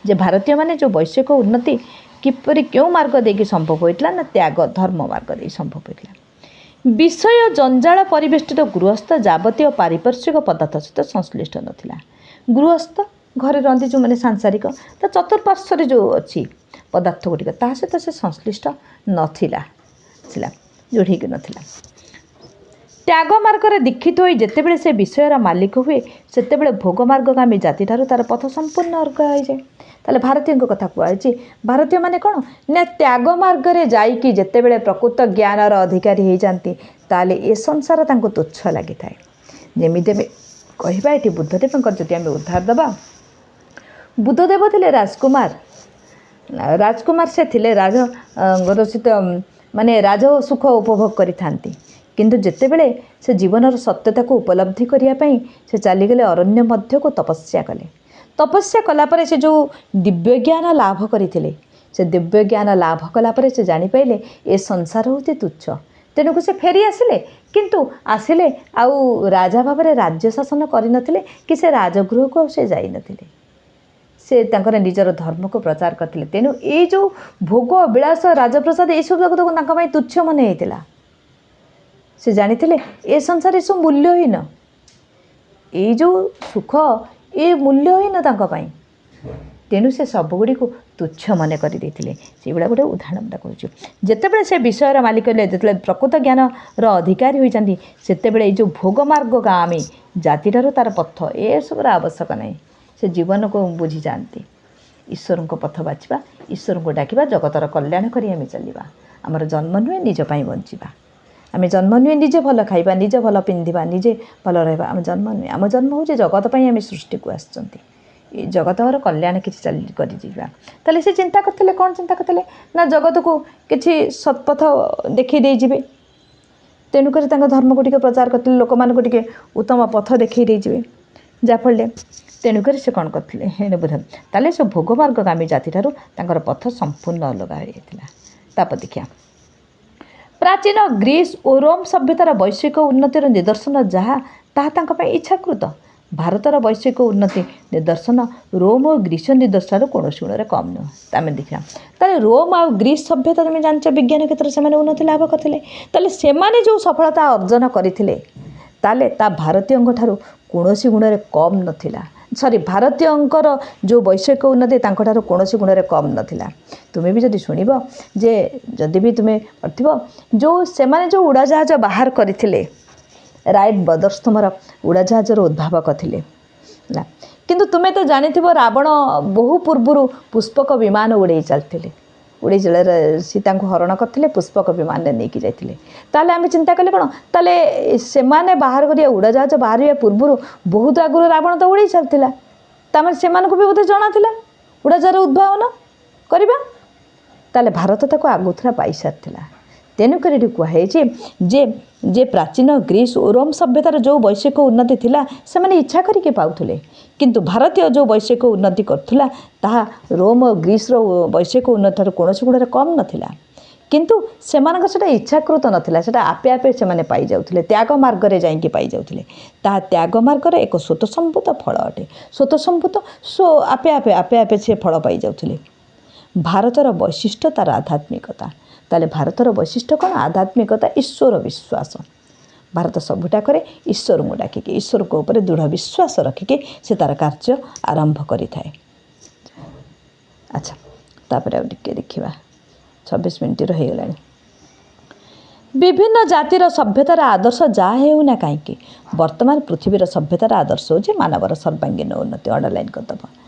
ଯେ ଭାରତୀୟମାନେ ଯେଉଁ ବୈଷୟିକ ଉନ୍ନତି କିପରି, କେଉଁ ମାର୍ଗ ଦେଇକି ସମ୍ଭବ ହୋଇଥିଲା ନା, ତ୍ୟାଗ ଧର୍ମ ମାର୍ଗ ଦେଇ ସମ୍ଭବ ହୋଇଥିଲା। ବିଷୟ ଜଞ୍ଜାଳ ପରିବେଷ୍ଟିତ ଗୃହସ୍ଥ ଯାବତୀୟ ପାରିପାର୍ଶ୍ୱିକ ପଦାର୍ଥ ସହିତ ସଂଶ୍ଳିଷ୍ଟ ନଥିଲା। ଗୃହସ୍ଥ, ଘରେ ରହନ୍ତି ଯେଉଁମାନେ, ସାଂସାରିକ, ତା ଚତୁଃପାର୍ଶ୍ୱରେ ଯେଉଁ ଅଛି ପଦାର୍ଥ ଗୁଡ଼ିକ, ତା ସହିତ ସେ ସଂଶ୍ଳିଷ୍ଟ ନଥିଲା, ଥିଲା ଯୋଡ଼ିକି ନଥିଲା। ତ୍ୟାଗ ମାର୍ଗରେ ଦୀକ୍ଷିତ ହୋଇ ଯେତେବେଳେ ସେ ବିଷୟର ମାଲିକ ହୁଏ, ସେତେବେଳେ ଭୋଗ ମାର୍ଗଗାମୀ ଜାତିଠାରୁ ତା'ର ପଥ ସମ୍ପୂର୍ଣ୍ଣ ଅଲଗା ହୋଇଯାଏ। ତାହେଲେ ଭାରତୀୟଙ୍କ କଥା କୁହାଯାଇଛି। ଭାରତୀୟମାନେ କ'ଣ ନା ତ୍ୟାଗ ମାର୍ଗରେ ଯାଇକି ଯେତେବେଳେ ପ୍ରକୃତ ଜ୍ଞାନର ଅଧିକାରୀ ହେଇଯାନ୍ତି, ତାହେଲେ ଏ ସଂସାର ତାଙ୍କୁ ତୁଚ୍ଛ ଲାଗିଥାଏ। ଯେମିତି ଆମେ କହିବା, ଏଠି ବୁଦ୍ଧଦେବଙ୍କର ଯଦି ଆମେ ଉଦାହରଣ ଦେବା, ବୁଦ୍ଧଦେବ ଥିଲେ ରାଜକୁମାର। ରାଜକୁମାର ସେ ଥିଲେ, ରାଜ ସହିତ ମାନେ ରାଜ ସୁଖ ଉପଭୋଗ କରିଥାନ୍ତି। କିନ୍ତୁ ଯେତେବେଳେ ସେ ଜୀବନର ସତ୍ୟତାକୁ ଉପଲବ୍ଧି କରିବା ପାଇଁ ସେ ଚାଲିଗଲେ ଅରଣ୍ୟ ମଧ୍ୟକୁ, ତପସ୍ୟା କଲେ। ତପସ୍ୟା କଲା ପରେ ସେ ଯେଉଁ ଦିବ୍ୟଜ୍ଞାନ ଲାଭ କରିଥିଲେ, ସେ ଦିବ୍ୟଜ୍ଞାନ ଲାଭ କଲା ପରେ ସେ ଜାଣିପାରିଲେ ଏ ସଂସାର ହେଉଛି ତୁଚ୍ଛ। ତେଣୁକୁ ସେ ଫେରି ଆସିଲେ। କିନ୍ତୁ ଆସିଲେ ଆଉ ରାଜା ଭାବରେ ରାଜ୍ୟ ଶାସନ କରିନଥିଲେ କି ସେ ରାଜଗୃହକୁ ଆଉ ସେ ଯାଇନଥିଲେ। ସେ ତାଙ୍କର ନିଜର ଧର୍ମକୁ ପ୍ରଚାର କରିଥିଲେ। ତେଣୁ ଏଇ ଯେଉଁ ଭୋଗ ବିଳାସ, ରାଜପ୍ରସାଦ, ଏଇସବୁ ଯାକ ତାଙ୍କ ପାଇଁ ତୁଚ୍ଛ ମନେ ହେଇଥିଲା। ସେ ଜାଣିଥିଲେ ଏ ସଂସାର ଏସବୁ ମୂଲ୍ୟହୀନ, ଏଇ ଯେଉଁ ସୁଖ ଏ ମୂଲ୍ୟହୀନ ତାଙ୍କ ପାଇଁ। ତେଣୁ ସେ ସବୁଗୁଡ଼ିକୁ ତୁଚ୍ଛ ମନେ କରିଦେଇଥିଲେ। ସେଇଭଳିଆ ଗୋଟେ ଉଦାହରଣ ମୁଁ କହୁଛି। ଯେତେବେଳେ ସେ ବିଷୟର ମାଲିକ ହେଲେ, ଯେତେବେଳେ ପ୍ରକୃତ ଜ୍ଞାନର ଅଧିକାରୀ ହୋଇଛନ୍ତି, ସେତେବେଳେ ଏଇ ଯେଉଁ ଭୋଗ ମାର୍ଗଗାମୀ ଜାତିଠାରୁ ତା'ର ପଥ, ଏସବୁର ଆବଶ୍ୟକ ନାହିଁ। ସେ ଜୀବନକୁ ବୁଝିଯାଆନ୍ତି। ଈଶ୍ୱରଙ୍କ ପଥ ବାଛିବା, ଈଶ୍ୱରଙ୍କୁ ଡାକିବା, ଜଗତର କଲ୍ୟାଣ କରି ଆମେ ଚାଲିବା। ଆମର ଜନ୍ମ ନୁହେଁ ନିଜ ପାଇଁ ବଞ୍ଚିବା। ଆମେ ଜନ୍ମ ନୁହେଁ ନିଜେ ଭଲ ଖାଇବା, ନିଜେ ଭଲ ପିନ୍ଧିବା, ନିଜେ ଭଲ ରହିବା। ଆମ ଜନ୍ମ ନୁହେଁ। ଆମ ଜନ୍ମ ହେଉଛି ଜଗତ ପାଇଁ ଆମେ ସୃଷ୍ଟିକୁ ଆସିଛନ୍ତି। ଏ ଜଗତର କଲ୍ୟାଣ କିଛି ଚାଲି କରିଯିବା। ତାହେଲେ ସେ ଚିନ୍ତା କରିଥିଲେ। କ'ଣ ଚିନ୍ତା କରିଥିଲେ ନା, ଜଗତକୁ କିଛି ସତ୍ପଥ ଦେଖାଇ ଦେଇଯିବେ। ତେଣୁକରି ତାଙ୍କ ଧର୍ମକୁ ଟିକେ ପ୍ରଚାର କରିଥିଲେ, ଲୋକମାନଙ୍କୁ ଟିକେ ଉତ୍ତମ ପଥ ଦେଖାଇ ଦେଇଯିବେ, ଯାହାଫଳରେ ତେଣୁକରି ସେ କ'ଣ କରିଥିଲେ ହେଲେ ବୁଝ। ତାହେଲେ ସେ ଭୋଗ ମାର୍ଗଗାମୀ ଜାତିଠାରୁ ତାଙ୍କର ପଥ ସମ୍ପୂର୍ଣ୍ଣ ଅଲଗା ହୋଇଯାଇଥିଲା। ତାପରେ ଦେଖିବା, ପ୍ରାଚୀନ ଗ୍ରୀସ୍ ଓ ରୋମ୍ ସଭ୍ୟତାର ବୈଷୟିକ ଉନ୍ନତିର ନିଦର୍ଶନ ଯାହା, ତାହା ତାଙ୍କ ପାଇଁ ଇଚ୍ଛାକୃତ। ଭାରତର ବୈଷୟିକ ଉନ୍ନତି ନିଦର୍ଶନ ରୋମ୍ ଓ ଗ୍ରୀସ ନିଦର୍ଶନରୁ କୌଣସି ଗୁଣରେ କମ୍ ନୁହଁ। ଆମେ ଦେଖିବା, ତାହେଲେ ରୋମ୍ ଆଉ ଗ୍ରୀସ୍ ସଭ୍ୟତା, ତୁମେ ଜାଣିଛ, ବିଜ୍ଞାନ କ୍ଷେତ୍ରରେ ସେମାନେ ଉନ୍ନତି ଲାଭ କରିଥିଲେ। ତାହେଲେ ସେମାନେ ଯେଉଁ ସଫଳତା ଅର୍ଜନ କରିଥିଲେ, ତାହେଲେ ତା ଭାରତୀୟଙ୍କ ଠାରୁ କୌଣସି ଗୁଣରେ କମ୍ ନଥିଲା। ସରି, ଭାରତୀୟଙ୍କର ଯେଉଁ ବୈଷୟିକ ଉନ୍ନତି ତାଙ୍କଠାରୁ କୌଣସି ଗୁଣରେ କମ୍ ନଥିଲା। ତୁମେ ବି ଯଦି ଶୁଣିବ ଯେ, ଯଦି ବି ତୁମେ ପଢ଼ିଥିବ, ଯେଉଁ ସେମାନେ ଯେଉଁ ଉଡ଼ାଜାହାଜ ବାହାର କରିଥିଲେ, ରାଇଟ୍ ବ୍ରଦର୍ସ ତୁମର ଉଡ଼ାଜାହାଜର ଉଦ୍ଭାବକ ଥିଲେ, ହେଲା। କିନ୍ତୁ ତୁମେ ତ ଜାଣିଥିବ, ରାବଣ ବହୁ ପୂର୍ବରୁ ପୁଷ୍ପକ ବିମାନ ଉଡ଼େଇ ଚାଲିଥିଲେ, ଉଡ଼େଇ ସୀତାଙ୍କୁ ହରଣ କରିଥିଲେ, ପୁଷ୍ପକ ବିମାନରେ ନେଇକି ଯାଇଥିଲେ। ତାହେଲେ ଆମେ ଚିନ୍ତା କଲେ କ'ଣ? ତାହେଲେ ସେମାନେ ବାହାର କରିବା, ଉଡ଼ାଜାହାଜ ବାହାରିବା ପୂର୍ବରୁ ବହୁତ ଆଗରୁ ରାବଣ ତ ଉଡ଼େଇ ଚାଲିଥିଲା। ତାମାନେ ସେମାନଙ୍କୁ ବି ବୋଧେ ଜଣାଥିଲା ଉଡ଼ାଜାହାଜର ଉଦ୍ଭାବନ କରିବା। ତାହେଲେ ଭାରତ ତାକୁ ଆଗତୁରା ପାଇସାରିଥିଲା। ତେଣୁକରି ଏଠି କୁହାଯାଇଛି ଯେ ପ୍ରାଚୀନ ଗ୍ରୀସ୍ ଓ ରୋମ୍ ସଭ୍ୟତାର ଯେଉଁ ବୈଷୟିକ ଉନ୍ନତି ଥିଲା, ସେମାନେ ଇଚ୍ଛା କରିକି ପାଉଥିଲେ। କିନ୍ତୁ ଭାରତୀୟ ଯେଉଁ ବୈଷୟିକ ଉନ୍ନତି କରୁଥିଲା, ତାହା ରୋମ୍ ଓ ଗ୍ରୀସ୍ର ବୈଷୟିକ ଉନ୍ନତି ଠାରୁ କୌଣସି ଗୁଣରେ କମ୍ ନଥିଲା। କିନ୍ତୁ ସେମାନଙ୍କର ସେଇଟା ଇଚ୍ଛାକୃତ ନଥିଲା, ସେଇଟା ଆପେ ଆପେ ସେମାନେ ପାଇଯାଉଥିଲେ, ତ୍ୟାଗ ମାର୍ଗରେ ଯାଇକି ପାଇଯାଉଥିଲେ। ତାହା ତ୍ୟାଗ ମାର୍ଗର ଏକ ସ୍ୱତଃସମ୍ଭୂତ ଫଳ ଅଟେ। ସ୍ୱତଃସମ୍ଭୂତ, ଆପେ ଆପେ ଆପେ ଆପେ ସେ ଫଳ ପାଇଯାଉଥିଲେ। ଭାରତର ବୈଶିଷ୍ଟ୍ୟ ତା'ର ଆଧ୍ୟାତ୍ମିକତା। ତାହେଲେ ଭାରତର ବୈଶିଷ୍ଟ୍ୟ କ'ଣ? ଆଧ୍ୟାତ୍ମିକତା, ଈଶ୍ୱର ବିଶ୍ୱାସ। ଭାରତ ସବୁଟା କରେ ଈଶ୍ୱରଙ୍କୁ ଡାକିକି, ଈଶ୍ୱରଙ୍କ ଉପରେ ଦୃଢ଼ ବିଶ୍ୱାସ ରଖିକି ସେ ତା'ର କାର୍ଯ୍ୟ ଆରମ୍ଭ କରିଥାଏ। ଆଚ୍ଛା, ତାପରେ ଆଉ ଟିକେ ଦେଖିବା, 26 ମିନିଟ୍ର ହେଇଗଲାଣି। ବିଭିନ୍ନ ଜାତିର ସଭ୍ୟତାର ଆଦର୍ଶ ଯାହା ହେଉନା କାହିଁକି, ବର୍ତ୍ତମାନ ପୃଥିବୀର ସଭ୍ୟତାର ଆଦର୍ଶ ହେଉଛି ମାନବର ସର୍ବାଙ୍ଗୀନ ଉନ୍ନତି। ଅଣ୍ଡରଲାଇନ୍ କରିଦେବ।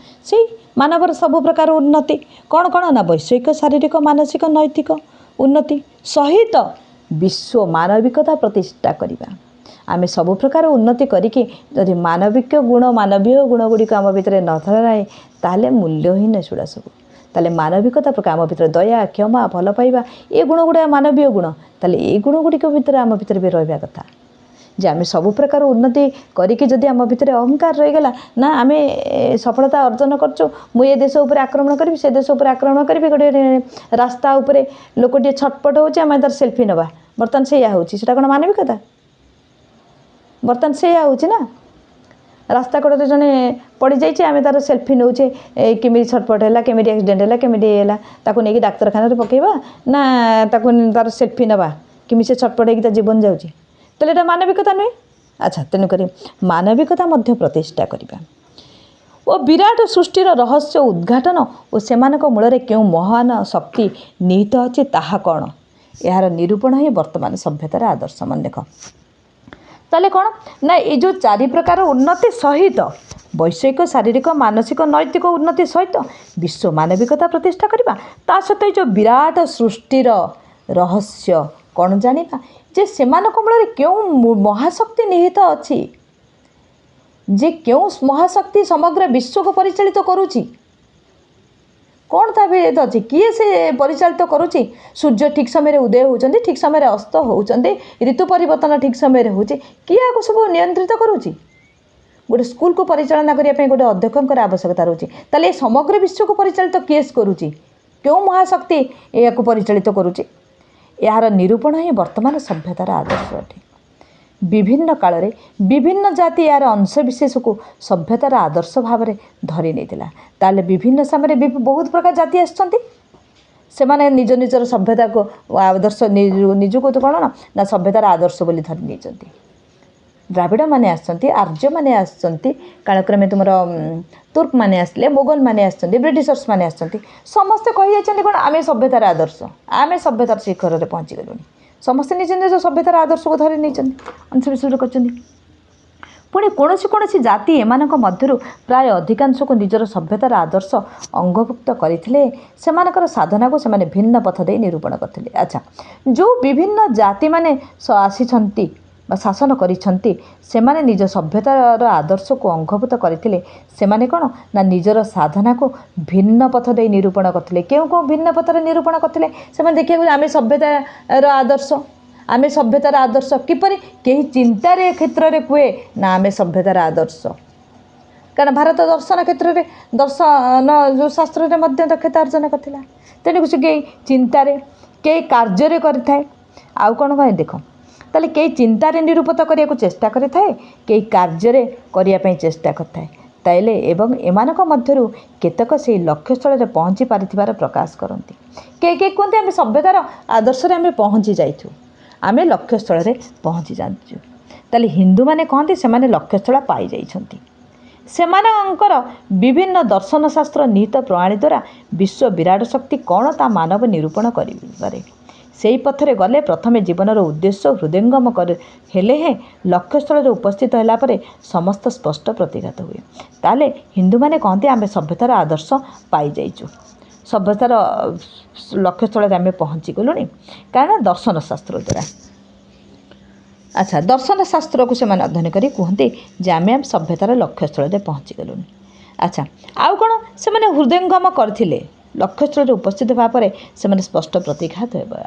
ସେଇ ମାନବର ସବୁ ପ୍ରକାର ଉନ୍ନତି କ'ଣ କ'ଣ ନା ବୈଷୟିକ, ଶାରୀରିକ, ମାନସିକ, ନୈତିକ ଉନ୍ନତି ସହିତ ବିଶ୍ୱ ମାନବିକତା ପ୍ରତିଷ୍ଠା କରିବା। ଆମେ ସବୁ ପ୍ରକାର ଉନ୍ନତି କରିକି ଯଦି ମାନବିକ ଗୁଣ, ମାନବୀୟ ଗୁଣ ଗୁଡ଼ିକ ଆମ ଭିତରେ ନ ଥାଏ, ତାହେଲେ ମୂଲ୍ୟହୀନ ସେଗୁଡ଼ା ସବୁ। ତାହେଲେ ମାନବିକତା ପ୍ରକାର ଆମ ଭିତରେ ଦୟା, କ୍ଷମା, ଭଲ ପାଇବା, ଏ ଗୁଣ ଗୁଡ଼ା ମାନବୀୟ ଗୁଣ। ତାହେଲେ ଏଇ ଗୁଣ ଗୁଡ଼ିକ ଭିତରେ ଆମ ଭିତରେ ବି ରହିବା କଥା ଯେ ଆମେ ସବୁ ପ୍ରକାର ଉନ୍ନତି କରିକି ଯଦି ଆମ ଭିତରେ ଅହଙ୍କାର ରହିଗଲା ନା, ଆମେ ସଫଳତା ଅର୍ଜନ କରୁଛୁ, ମୁଁ ଏ ଦେଶ ଉପରେ ଆକ୍ରମଣ କରିବି, ସେ ଦେଶ ଉପରେ ଆକ୍ରମଣ କରିବି। ଗୋଟେ ରାସ୍ତା ଉପରେ ଲୋକଟିଏ ଛଟପଟ ହେଉଛି, ଆମେ ତାର ସେଲ୍ଫି ନେବା। ବର୍ତ୍ତମାନ ସେଇଆ ହେଉଛି। ସେଇଟା କ'ଣ ମାନବିକତା? ବର୍ତ୍ତମାନ ସେଇଆ ହେଉଛି ନା, ରାସ୍ତା କଡ଼ରେ ଜଣେ ପଡ଼ିଯାଇଛି, ଆମେ ତାର ସେଲ୍ଫି ନେଉଛେ, କେମିତି ଛଟପଟ ହେଲା, କେମିତି ଆକ୍ସିଡେଣ୍ଟ ହେଲା, କେମିତି ହେଲା। ତାକୁ ନେଇକି ଡାକ୍ତରଖାନାରେ ପକାଇବା ନା ତାକୁ ତାର ସେଲ୍ଫି ନେବା, କେମିତି ସେ ଛଟପଟ ହେଇକି ତା ଜୀବନ ଯାଉଛି? ତାହେଲେ ଏଇଟା ମାନବିକତା ନୁହେଁ। ଆଚ୍ଛା, ତେଣୁକରି ମାନବିକତା ମଧ୍ୟ ପ୍ରତିଷ୍ଠା କରିବା ଓ ବିରାଟ ସୃଷ୍ଟିର ରହସ୍ୟ ଉଦ୍ଘାଟନ ଓ ସେମାନଙ୍କ ମୂଳରେ କେଉଁ ମହାନ ଶକ୍ତି ନିହିତ ଅଛି, ତାହା କ'ଣ, ଏହାର ନିରୂପଣ ହିଁ ବର୍ତ୍ତମାନ ସଭ୍ୟତାର ଆଦର୍ଶ। ମନେ ଦେଖ, ତାହେଲେ କ'ଣ ନା ଏଇ ଯେଉଁ ଚାରି ପ୍ରକାର ଉନ୍ନତି ସହିତ, ବୈଷୟିକ, ଶାରୀରିକ, ମାନସିକ, ନୈତିକ ଉନ୍ନତି ସହିତ ବିଶ୍ୱ ମାନବିକତା ପ୍ରତିଷ୍ଠା କରିବା, ତା ସହିତ ଏଇ ଯେଉଁ ବିରାଟ ସୃଷ୍ଟିର ରହସ୍ୟ କ'ଣ ଜାଣିବା, ଯେ ସେମାନଙ୍କ ମୂଳରେ କେଉଁ ମହାଶକ୍ତି ନିହିତ ଅଛି, ଯେ କେଉଁ ମହାଶକ୍ତି ସମଗ୍ର ବିଶ୍ୱକୁ ପରିଚାଳିତ କରୁଛି, କ'ଣ ତା ଭିତରେ ଅଛି, କିଏ ସେ ପରିଚାଳିତ କରୁଛି। ସୂର୍ଯ୍ୟ ଠିକ୍ ସମୟରେ ଉଦୟ ହେଉଛନ୍ତି, ଠିକ୍ ସମୟରେ ଅସ୍ତ ହେଉଛନ୍ତି, ଋତୁ ପରିବର୍ତ୍ତନ ଠିକ୍ ସମୟରେ ହେଉଛି, କିଏ ଆକୁ ସବୁ ନିୟନ୍ତ୍ରିତ କରୁଛି? ଗୋଟେ ସ୍କୁଲକୁ ପରିଚାଳନା କରିବା ପାଇଁ ଗୋଟେ ଅଧ୍ୟକ୍ଷଙ୍କର ଆବଶ୍ୟକତା ରହୁଛି। ତାହେଲେ ଏ ସମଗ୍ର ବିଶ୍ୱକୁ ପରିଚାଳିତ କିଏ କରୁଛି? କେଉଁ ମହାଶକ୍ତି ଏହାକୁ ପରିଚାଳିତ କରୁଛି? ଏହାର ନିରୂପଣ ହିଁ ବର୍ତ୍ତମାନ ସଭ୍ୟତାର ଆଦର୍ଶ ଅଟେ। ବିଭିନ୍ନ କାଳରେ ବିଭିନ୍ନ ଜାତି ଏହାର ଅଂଶବିଶେଷକୁ ସଭ୍ୟତାର ଆଦର୍ଶ ଭାବରେ ଧରି ନେଇଥିଲା। ତାହେଲେ ବିଭିନ୍ନ ସମୟରେ ବହୁତ ପ୍ରକାର ଜାତି ଆସିଛନ୍ତି, ସେମାନେ ନିଜ ନିଜର ସଭ୍ୟତାକୁ ଆଦର୍ଶ, ନିଜକୁ କ'ଣ ନା ସଭ୍ୟତାର ଆଦର୍ଶ ବୋଲି ଧରି ନେଇଛନ୍ତି। ଦ୍ରାବିଡ଼ମାନେ ଆସିଛନ୍ତି, ଆର୍ଯ୍ୟମାନେ ଆସିଛନ୍ତି, କାଳକ୍ରମେ ତୁମର ତୁର୍କମାନେ ଆସିଲେ, ମୋଗଲମାନେ ଆସିଛନ୍ତି, ବ୍ରିଟିଶର୍ସ ମାନେ ଆସିଛନ୍ତି। ସମସ୍ତେ କହିଯାଇଛନ୍ତି କ'ଣ? ଆମେ ସଭ୍ୟତାର ଆଦର୍ଶ, ଆମେ ସଭ୍ୟତାର ଶିଖରରେ ପହଞ୍ଚିଗଲୁଣି। ସମସ୍ତେ ନିଜ ନିଜ ସଭ୍ୟତାର ଆଦର୍ଶକୁ ଧରି ନେଇଛନ୍ତି, ଅଂଶବିଶେଷ କରିଛନ୍ତି। ପୁଣି କୌଣସି କୌଣସି ଜାତି ଏମାନଙ୍କ ମଧ୍ୟରୁ ପ୍ରାୟ ଅଧିକାଂଶକୁ ନିଜର ସଭ୍ୟତାର ଆଦର୍ଶ ଅଙ୍ଗଭୁକ୍ତ କରିଥିଲେ। ସେମାନଙ୍କର ସାଧନାକୁ ସେମାନେ ଭିନ୍ନ ପଥ ଦେଇ ନିରୂପଣ କରିଥିଲେ। ଆଚ୍ଛା, ଯେଉଁ ବିଭିନ୍ନ ଜାତିମାନେ ଆସିଛନ୍ତି ବା ଶାସନ କରିଛନ୍ତି, ସେମାନେ ନିଜ ସଭ୍ୟତାର ଆଦର୍ଶକୁ ଅଙ୍ଗଭୂତ କରିଥିଲେ। ସେମାନେ କ'ଣ ନା ନିଜର ସାଧନାକୁ ଭିନ୍ନ ପଥ ଦେଇ ନିରୂପଣ କରିଥିଲେ। କେଉଁ କେଉଁ ଭିନ୍ନ ପଥରେ ନିରୂପଣ କରିଥିଲେ? ସେମାନେ ଦେଖିବାକୁ ଆମେ ସଭ୍ୟତାର ଆଦର୍ଶ, ଆମେ ସଭ୍ୟତାର ଆଦର୍ଶ କିପରି? କେହି ଚିନ୍ତାରେ କ୍ଷେତ୍ରରେ କୁହେ ନା ଆମେ ସଭ୍ୟତାର ଆଦର୍ଶ, କାରଣ ଭାରତ ଦର୍ଶନ କ୍ଷେତ୍ରରେ, ଦର୍ଶନ ଯେଉଁ ଶାସ୍ତ୍ରରେ ମଧ୍ୟ ଦକ୍ଷତା ଅର୍ଜନ କରିଥିଲା। ତେଣୁ ସେ କେହି ଚିନ୍ତାରେ, କେହି କାର୍ଯ୍ୟରେ କରିଥାଏ। ଆଉ କ'ଣ କହେ ଦେଖ। ତାହେଲେ କେହି ଚିନ୍ତାରେ ନିରୂପିତ କରିବାକୁ ଚେଷ୍ଟା କରିଥାଏ, କେହି କାର୍ଯ୍ୟରେ କରିବା ପାଇଁ ଚେଷ୍ଟା କରିଥାଏ। ତାହେଲେ ଏବଂ ଏମାନଙ୍କ ମଧ୍ୟରୁ କେତେକ ସେଇ ଲକ୍ଷ୍ୟସ୍ଥଳରେ ପହଞ୍ଚି ପାରିଥିବାର ପ୍ରକାଶ କରନ୍ତି। କେହି କେହି କୁହନ୍ତି ଆମେ ସଭ୍ୟତାର ଆଦର୍ଶରେ ଆମେ ପହଞ୍ଚି ଯାଇଛୁ, ଆମେ ଲକ୍ଷ୍ୟସ୍ଥଳରେ ପହଞ୍ଚି ଯାଉଛୁ। ତାହେଲେ ହିନ୍ଦୁମାନେ କହନ୍ତି ସେମାନେ ଲକ୍ଷ୍ୟସ୍ଥଳ ପାଇଯାଇଛନ୍ତି। ସେମାନଙ୍କର ବିଭିନ୍ନ ଦର୍ଶନ ଶାସ୍ତ୍ର ନିହିତ ପ୍ରଣାଳୀ ଦ୍ୱାରା ବିଶ୍ୱ ବିରାଟ ଶକ୍ତି କ'ଣ ତା ମାନବ ନିରୂପଣ କରିପାରେ। ସେଇ ପଥରେ ଗଲେ ପ୍ରଥମେ ଜୀବନର ଉଦ୍ଦେଶ୍ୟ ହୃଦୟଙ୍ଗମ କରି ହେଲେ ହେଁ ଲକ୍ଷ୍ୟସ୍ଥଳରେ ଉପସ୍ଥିତ ହେଲା ପରେ ସମସ୍ତ ସ୍ପଷ୍ଟ ପ୍ରତିଘାତ ହୁଏ। ତାହେଲେ ହିନ୍ଦୁମାନେ କହନ୍ତି ଆମେ ସଭ୍ୟତାର ଆଦର୍ଶ ପାଇଯାଇଛୁ, ସଭ୍ୟତାର ଲକ୍ଷ୍ୟସ୍ଥଳରେ ଆମେ ପହଞ୍ଚିଗଲୁଣି, କାରଣ ଦର୍ଶନ ଶାସ୍ତ୍ର ଦ୍ୱାରା। ଆଚ୍ଛା, ଦର୍ଶନ ଶାସ୍ତ୍ରକୁ ସେମାନେ ଅଧ୍ୟୟନ କରି କୁହନ୍ତି ଯେ ଆମେ ସଭ୍ୟତାର ଲକ୍ଷ୍ୟସ୍ଥଳରେ ପହଞ୍ଚିଗଲୁଣି। ଆଚ୍ଛା, ଆଉ କ'ଣ ସେମାନେ ହୃଦୟଙ୍ଗମ କରିଥିଲେ? ଲକ୍ଷ୍ୟସ୍ଥଳରେ ଉପସ୍ଥିତ ହେବା ପରେ ସେମାନେ ସ୍ପଷ୍ଟ ପ୍ରତିଘାତ ହେବା।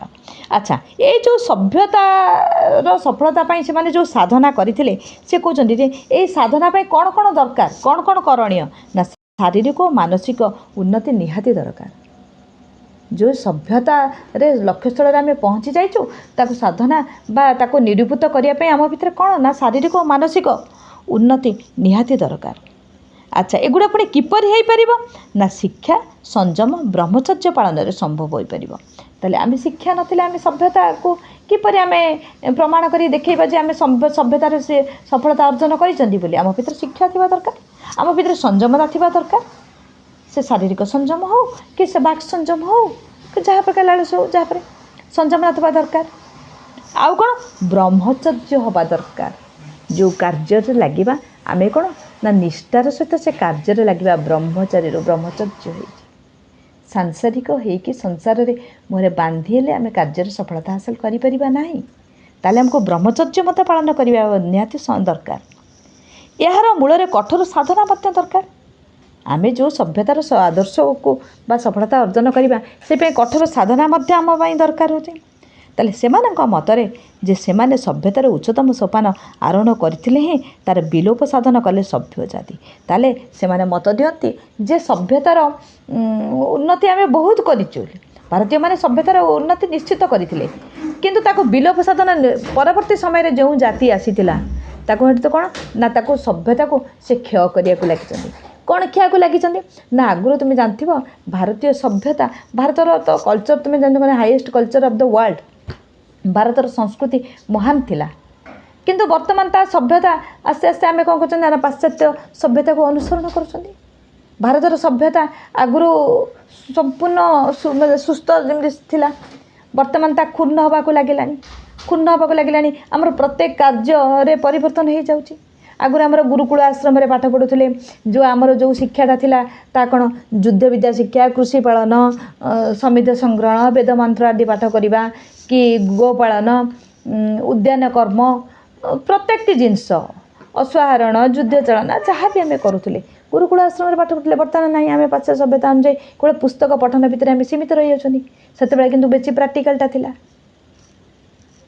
ଆଚ୍ଛା, ଏଇ ଯେଉଁ ସଭ୍ୟତାର ସଫଳତା ପାଇଁ ସେମାନେ ଯେଉଁ ସାଧନା କରିଥିଲେ, ସେ କହୁଛନ୍ତି ଯେ ଏଇ ସାଧନା ପାଇଁ କ'ଣ କ'ଣ ଦରକାର, କ'ଣ କ'ଣ କରଣୀୟ ନା ଶାରୀରିକ ଓ ମାନସିକ ଉନ୍ନତି ନିହାତି ଦରକାର। ଯେଉଁ ସଭ୍ୟତାରେ ଲକ୍ଷ୍ୟସ୍ଥଳରେ ଆମେ ପହଞ୍ଚି ଯାଇଛୁ, ତାକୁ ସାଧନା ବା ତାକୁ ନିରୂପିତ କରିବା ପାଇଁ ଆମ ଭିତରେ କ'ଣ ନା ଶାରୀରିକ ଓ ମାନସିକ ଉନ୍ନତି ନିହାତି ଦରକାର। ଆଚ୍ଛା, ଏଗୁଡ଼ା ପୁଣି କିପରି ହେଇପାରିବ ନା ଶିକ୍ଷା, ସଂଯମ, ବ୍ରହ୍ମଚର୍ଯ୍ୟ ପାଳନରେ ସମ୍ଭବ ହୋଇପାରିବ। ତାହେଲେ ଆମେ ଶିକ୍ଷା ନଥିଲେ ଆମେ ସଭ୍ୟତାକୁ କିପରି ଆମେ ପ୍ରମାଣ କରି ଦେଖେଇବା ଯେ ଆମେ ସଭ୍ୟତାରେ ସେ ସଫଳତା ଅର୍ଜନ କରିଛନ୍ତି ବୋଲି? ଆମ ଭିତରେ ଶିକ୍ଷା ଥିବା ଦରକାର, ଆମ ଭିତରେ ସଂଯମତା ଥିବା ଦରକାର। ସେ ଶାରୀରିକ ସଂଯମ ହଉ କି ସେ ବାକ୍ ସଂଯମ ହଉ କି ଯାହା ପ୍ରକାର ଲାଳସ ହଉ, ଯାହା ପରେ ସଂଯମତା ଥିବା ଦରକାର। ଆଉ କ'ଣ? ବ୍ରହ୍ମଚର୍ଯ୍ୟ ହେବା ଦରକାର। ଯେଉଁ କାର୍ଯ୍ୟରେ ଲାଗିବା ଆମେ କ'ଣ ନା ନିଷ୍ଠାର ସହିତ ସେ କାର୍ଯ୍ୟରେ ଲାଗିବା। ବ୍ରହ୍ମଚାରୀରୁ ବ୍ରହ୍ମଚର୍ଯ୍ୟ ହେଇଛି, ସାଂସାରିକ ହେଇକି ସଂସାରରେ ମୁହଁରେ ବାନ୍ଧି ହେଲେ ଆମେ କାର୍ଯ୍ୟରେ ସଫଳତା ହାସଲ କରିପାରିବା ନାହିଁ। ତାହେଲେ ଆମକୁ ବ୍ରହ୍ମଚର୍ଯ୍ୟ ମଧ୍ୟ ପାଳନ କରିବା ନିହାତି ଦରକାର। ଏହାର ମୂଳରେ କଠୋର ସାଧନା ମଧ୍ୟ ଦରକାର। ଆମେ ଯେଉଁ ସଭ୍ୟତାର ଆଦର୍ଶକୁ ବା ସଫଳତା ଅର୍ଜନ କରିବା, ସେ ପାଇଁ କଠୋର ସାଧନା ମଧ୍ୟ ଆମ ପାଇଁ ଦରକାର ହେଉଛି। ତାହେଲେ ସେମାନଙ୍କ ମତରେ ଯେ ସେମାନେ ସଭ୍ୟତାର ଉଚ୍ଚତମ ସୋପାନ ଆରୋହଣ କରିଥିଲେ ହେଁ ତା'ର ବିଲୋପ ସାଧନ କଲେ ସଭ୍ୟ ଜାତି। ତାହେଲେ ସେମାନେ ମତ ଦିଅନ୍ତି ଯେ ସଭ୍ୟତାର ଉନ୍ନତି ଆମେ ବହୁତ କରିଛୁ, ଭାରତୀୟମାନେ ସଭ୍ୟତାର ଉନ୍ନତି ନିଶ୍ଚିତ କରିଥିଲେ, କିନ୍ତୁ ତାକୁ ବିଲୋପ ସାଧନ ପରବର୍ତ୍ତୀ ସମୟରେ ଯେଉଁ ଜାତି ଆସିଥିଲା ତାକୁ ହେଠୁ ତ କ'ଣ ନା ତାକୁ ସଭ୍ୟତାକୁ ସେ କ୍ଷୟ କରିବାକୁ ଲାଗିଛନ୍ତି। କ'ଣ କ୍ଷୟକୁ ଲାଗିଛନ୍ତି ନା ଆଗରୁ ତୁମେ ଜାଣିଥିବ ଭାରତୀୟ ସଭ୍ୟତା, ଭାରତର ତ କଲଚର୍ ତୁମେ ଜାଣିଥିବ ମାନେ highest culture of the world. ଭାରତର ସଂସ୍କୃତି ମହାନ ଥିଲା, କିନ୍ତୁ ବର୍ତ୍ତମାନ ତା ସଭ୍ୟତା ଆସ୍ତେ ଆସ୍ତେ ଆମେ କ'ଣ କରୁଛନ୍ତି ନା ପାଶ୍ଚାତ୍ୟ ସଭ୍ୟତାକୁ ଅନୁସରଣ କରୁଛନ୍ତି। ଭାରତର ସଭ୍ୟତା ଆଗରୁ ସମ୍ପୂର୍ଣ୍ଣ ମାନେ ସୁସ୍ଥ ଯେମିତି ଥିଲା, ବର୍ତ୍ତମାନ ତା କ୍ଷୁଣ୍ଣ ହେବାକୁ ଲାଗିଲାଣି, କ୍ଷୁଣ୍ଣ ହେବାକୁ ଲାଗିଲାଣି। ଆମର ପ୍ରତ୍ୟେକ କାର୍ଯ୍ୟରେ ପରିବର୍ତ୍ତନ ହେଇଯାଉଛି। ଆଗରୁ ଆମର ଗୁରୁକୁଳ ଆଶ୍ରମରେ ପାଠ ପଢ଼ୁଥିଲେ, ଯେଉଁ ଆମର ଯେଉଁ ଶିକ୍ଷାଟା ଥିଲା ତା କ'ଣ ଯୁଦ୍ଧ ବିଦ୍ୟା ଶିକ୍ଷା, କୃଷି ପାଳନ, ସମିଧ ସଂଗ୍ରହଣ, ବେଦ ମନ୍ତ୍ର ଆଦି ପାଠ କରିବା କି ଗୋପାଳନ, ଉଦ୍ୟାନ କର୍ମ, ପ୍ରତ୍ୟେକଟି ଜିନିଷ, ଅଶ୍ୱାରୋହଣ, ଯୁଦ୍ଧ ଚାଳନା, ଯାହା ବି ଆମେ କରୁଥିଲେ ଗୁରୁକୁଳ ଆଶ୍ରମରେ ପାଠ ପଢ଼ୁଥିଲେ। ବର୍ତ୍ତମାନ ନାହିଁ, ଆମେ ପାଶ୍ଚାତ୍ୟ ସଭ୍ୟତା ଅନୁଯାୟୀ କେବଳ ପୁସ୍ତକ ପଠନ ଭିତରେ ଆମେ ସୀମିତ ରହିଯାଉଛନ୍ତି। ସେତେବେଳେ କିନ୍ତୁ ବେଶୀ ପ୍ରାକ୍ଟିକାଲଟା ଥିଲା,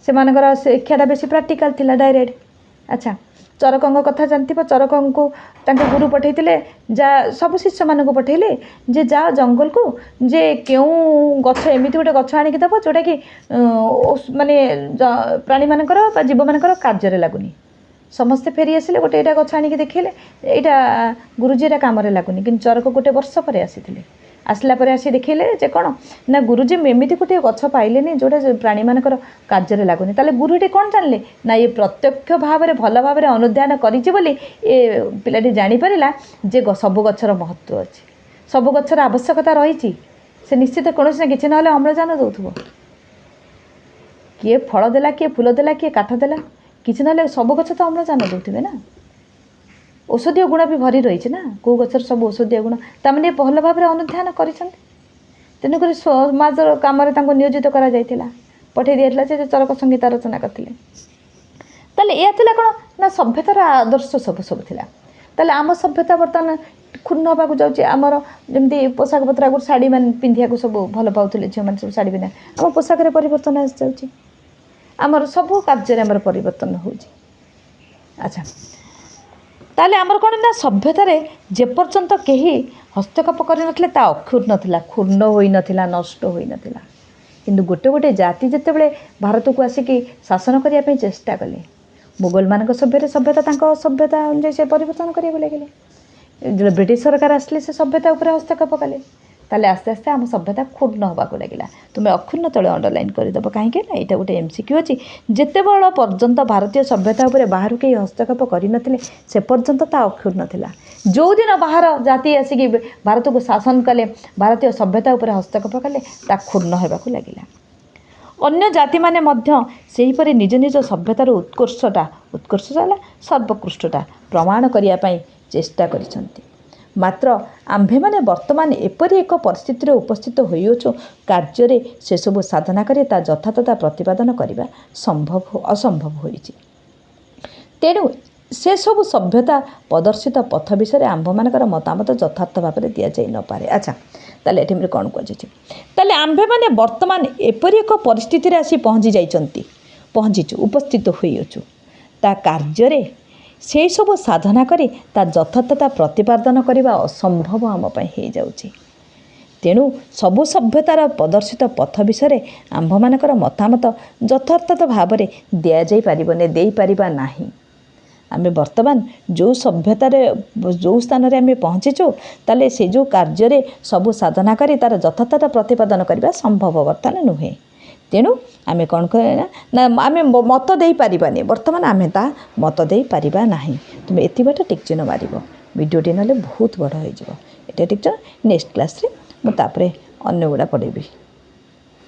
ସେମାନଙ୍କର ଶିକ୍ଷାଟା ବେଶୀ ପ୍ରାକ୍ଟିକାଲ ଥିଲା, ଡାଇରେକ୍ଟ। ଆଚ୍ଛା, ଚରକଙ୍କ କଥା ଜାଣିଥିବ। ଚରକଙ୍କୁ ତାଙ୍କ ଗୁରୁ ପଠେଇଥିଲେ, ଯା ସବୁ ଶିଷ୍ୟମାନଙ୍କୁ ପଠେଇଲେ ଯେ ଯାଅ ଜଙ୍ଗଲକୁ, ଯେ କେଉଁ ଗଛ ଏମିତି ଗୋଟେ ଗଛ ଆଣିକି ଦେବ ଯେଉଁଟାକି ମାନେ ପ୍ରାଣୀମାନଙ୍କର ବା ଜୀବମାନଙ୍କର କାର୍ଯ୍ୟରେ ଲାଗୁନି। ସମସ୍ତେ ଫେରି ଆସିଲେ, ଗୋଟେ ଏଇଟା ଗଛ ଆଣିକି ଦେଖେଇଲେ, ଏଇଟା ଗୁରୁଜୀ ଏଇଟା କାମରେ ଲାଗୁନି। କିନ୍ତୁ ଚରକ ଗୋଟେ ବର୍ଷ ପରେ ଆସିଥିଲେ। ଆସିଲା ପରେ ଆସି ଦେଖେଇଲେ ଯେ କ'ଣ ନା ଗୁରୁଜୀ ମୁଁ ଏମିତି ଗୋଟିଏ ଗଛ ପାଇଲିନି ଯେଉଁଟା ପ୍ରାଣୀମାନଙ୍କର କାର୍ଯ୍ୟରେ ଲାଗୁନି। ତାହେଲେ ଗୁରୁ ଏଠି କ'ଣ ଜାଣିଲେ ନା ଇଏ ପ୍ରତ୍ୟକ୍ଷ ଭାବରେ ଭଲ ଭାବରେ ଅନୁଧ୍ୟାନ କରିଛି ବୋଲି ଏ ପିଲାଟି ଜାଣିପାରିଲା ଯେ ସବୁ ଗଛର ମହତ୍ତ୍ୱ ଅଛି, ସବୁ ଗଛର ଆବଶ୍ୟକତା ରହିଛି। ସେ ନିଶ୍ଚିତ କୌଣସି ନା କିଛି ନହେଲେ ଅମ୍ଳଜାନ ଦେଉଥିବ, କିଏ ଫଳ ଦେଲା, କିଏ ଫୁଲ ଦେଲା, କିଏ କାଠ ଦେଲା, କିଛି ନହେଲେ ସବୁ ଗଛ ତ ଅମ୍ଳଜାନ ଦେଉଥିବେ ନା। ଔଷଧୀୟ ଗୁଣ ବି ଭରି ରହିଛି ନା, କେଉଁ ଗଛର ସବୁ ଔଷଧୀୟ ଗୁଣ, ତାମାନେ ଭଲ ଭାବରେ ଅନୁଧ୍ୟାନ କରିଛନ୍ତି। ତେଣୁକରି ସମାଜର କାମରେ ତାଙ୍କୁ ନିୟୋଜିତ କରାଯାଇଥିଲା, ପଠାଇ ଦିଆଯାଇଥିଲା। ସେ ଚରକ ସଂହିତା ରଚନା କରିଥିଲେ। ତାହେଲେ ଏହା ଥିଲା କ'ଣ ନା ସଭ୍ୟତାର ଆଦର୍ଶ ସବୁ ସବୁ ଥିଲା। ତାହେଲେ ଆମ ସଭ୍ୟତା ବର୍ତ୍ତମାନ କ୍ଷୁଣ୍ଣ ହେବାକୁ ଯାଉଛି। ଆମର ଯେମିତି ପୋଷାକ ପତ୍ର ଆଗରୁ ଶାଢ଼ୀ ମାନେ ପିନ୍ଧିବାକୁ ସବୁ ଭଲ ପାଉଥିଲେ, ଝିଅମାନେ ସବୁ ଶାଢ଼ୀ ପିନ୍ଧା, ଆମ ପୋଷାକରେ ପରିବର୍ତ୍ତନ ଆସିଯାଉଛି, ଆମର ସବୁ କାର୍ଯ୍ୟରେ ଆମର ପରିବର୍ତ୍ତନ ହେଉଛି। ଆଚ୍ଛା, ତାହେଲେ ଆମର କ'ଣ ନା ସଭ୍ୟତାରେ ଯେପର୍ଯ୍ୟନ୍ତ କେହି ହସ୍ତକ୍ଷେପ କରିନଥିଲେ ତା ଅକ୍ଷୁଣ୍ଣ ଥିଲା, କ୍ଷୁଣ୍ଣ ହୋଇନଥିଲା, ନଷ୍ଟ ହୋଇନଥିଲା। କିନ୍ତୁ ଗୋଟେ ଗୋଟେ ଜାତି ଯେତେବେଳେ ଭାରତକୁ ଆସିକି ଶାସନ କରିବା ପାଇଁ ଚେଷ୍ଟା କଲେ, ମୋଗଲମାନଙ୍କ ସଭ୍ୟରେ ସଭ୍ୟତା ତାଙ୍କ ସଭ୍ୟତା ଅନୁଯାୟୀ ସେ ପରିବର୍ତ୍ତନ କରିବାକୁ ଲାଗିଲେ। ଯେତେବେଳେ ବ୍ରିଟିଶ ସରକାର ଆସିଲେ ସେ ସଭ୍ୟତା ଉପରେ ହସ୍ତକ୍ଷେପ କଲେ। ତାହେଲେ ଆସ୍ତେ ଆସ୍ତେ ଆମ ସଭ୍ୟତା କ୍ଷୁଣ୍ଣ ହେବାକୁ ଲାଗିଲା। ତୁମେ ଅକ୍ଷୁଣ୍ଣ ତଳେ ଅଣ୍ଡରଲାଇନ୍ କରିଦେବ। କାହିଁକି ନା ଏଇଟା ଗୋଟେ MCQ ଅଛି। ଯେତେବେଳ ପର୍ଯ୍ୟନ୍ତ ଭାରତୀୟ ସଭ୍ୟତା ଉପରେ ବାହାରୁ କେହି ହସ୍ତକ୍ଷେପ କରିନଥିଲେ, ସେ ପର୍ଯ୍ୟନ୍ତ ତା ଅକ୍ଷୁଣ୍ଣ ଥିଲା। ଯେଉଁଦିନ ବାହାର ଜାତି ଆସିକି ଭାରତକୁ ଶାସନ କଲେ, ଭାରତୀୟ ସଭ୍ୟତା ଉପରେ ହସ୍ତକ୍ଷେପ କଲେ, ତା କ୍ଷୁଣ୍ଣ ହେବାକୁ ଲାଗିଲା। ଅନ୍ୟ ଜାତିମାନେ ମଧ୍ୟ ସେହିପରି ନିଜ ନିଜ ସଭ୍ୟତାର ଉତ୍କର୍ଷଟା, ଉତ୍କର୍ଷଟା ହେଲା ସର୍ବୋତ୍କୃଷ୍ଟଟା, ପ୍ରମାଣ କରିବା ପାଇଁ ଚେଷ୍ଟା କରିଛନ୍ତି। ମାତ୍ର ଆମ୍ଭେମାନେ ବର୍ତ୍ତମାନ ଏପରି ଏକ ପରିସ୍ଥିତିରେ ଉପସ୍ଥିତ ହୋଇଅଛୁ, କାର୍ଯ୍ୟରେ ସେସବୁ ସାଧନା କରି ତା ଯଥାର୍ଥତା ପ୍ରତିପାଦନ କରିବା ସମ୍ଭବ ଅସମ୍ଭବ ହୋଇଛି। ତେଣୁ ସେସବୁ ସଭ୍ୟତା ପ୍ରଦର୍ଶିତ ପଥ ବିଷୟରେ ଆମ୍ଭମାନଙ୍କର ମତାମତ ଯଥାର୍ଥ ଭାବରେ ଦିଆଯାଇ ନପାରେ। ଆଚ୍ଛା, ତାହେଲେ ଏଠି କ'ଣ କୁହାଯାଇଛି? ତାହେଲେ ଆମ୍ଭେମାନେ ବର୍ତ୍ତମାନ ଏପରି ଏକ ପରିସ୍ଥିତିରେ ଆସି ପହଞ୍ଚି ଯାଇଛନ୍ତି, ପହଞ୍ଚିଛୁ, ଉପସ୍ଥିତ ହୋଇଅଛୁ, ତା କାର୍ଯ୍ୟରେ ସେହିସବୁ ସାଧନା କରି ତା ଯଥାର୍ଥତା ପ୍ରତିପାଦନ କରିବା ଅସମ୍ଭବ ଆମ ପାଇଁ ହେଇଯାଉଛି। ତେଣୁ ସବୁ ସଭ୍ୟତାର ପ୍ରଦର୍ଶିତ ପଥ ବିଷୟରେ ଆମ୍ଭମାନଙ୍କର ମତାମତ ଯଥାର୍ଥତା ଭାବରେ ଦିଆଯାଇପାରିବନି, ଦେଇପାରିବା ନାହିଁ। ଆମେ ବର୍ତ୍ତମାନ ଯେଉଁ ସଭ୍ୟତାରେ, ଯେଉଁ ସ୍ଥାନରେ ଆମେ ପହଞ୍ଚିଛୁ, ତାହେଲେ ସେ ଯେଉଁ କାର୍ଯ୍ୟରେ ସବୁ ସାଧନା କରି ତା'ର ଯଥାର୍ଥତା ପ୍ରତିପାଦନ କରିବା ସମ୍ଭବ ବର୍ତ୍ତମାନ ନୁହେଁ। ତେଣୁ ଆମେ କ'ଣ କରିବା ନା, ଆମେ ମତ ଦେଇପାରିବାନି। ବର୍ତ୍ତମାନ ଆମେ ତା ମତ ଦେଇପାରିବା ନାହିଁ। ତୁମେ ଏତିକି ବାଟ ଟିକ୍ ଚିହ୍ନ ମାରିବ। ଭିଡ଼ିଓଟି ନହେଲେ ବହୁତ ବଡ଼ ହେଇଯିବ। ଏଇଟା ଟିକ୍ ଚିହ୍ନ। ନେକ୍ସଟ କ୍ଲାସ୍ରେ ମୁଁ ତାପରେ ଅନ୍ୟ ଗୁଡ଼ା ପଢ଼େଇବି।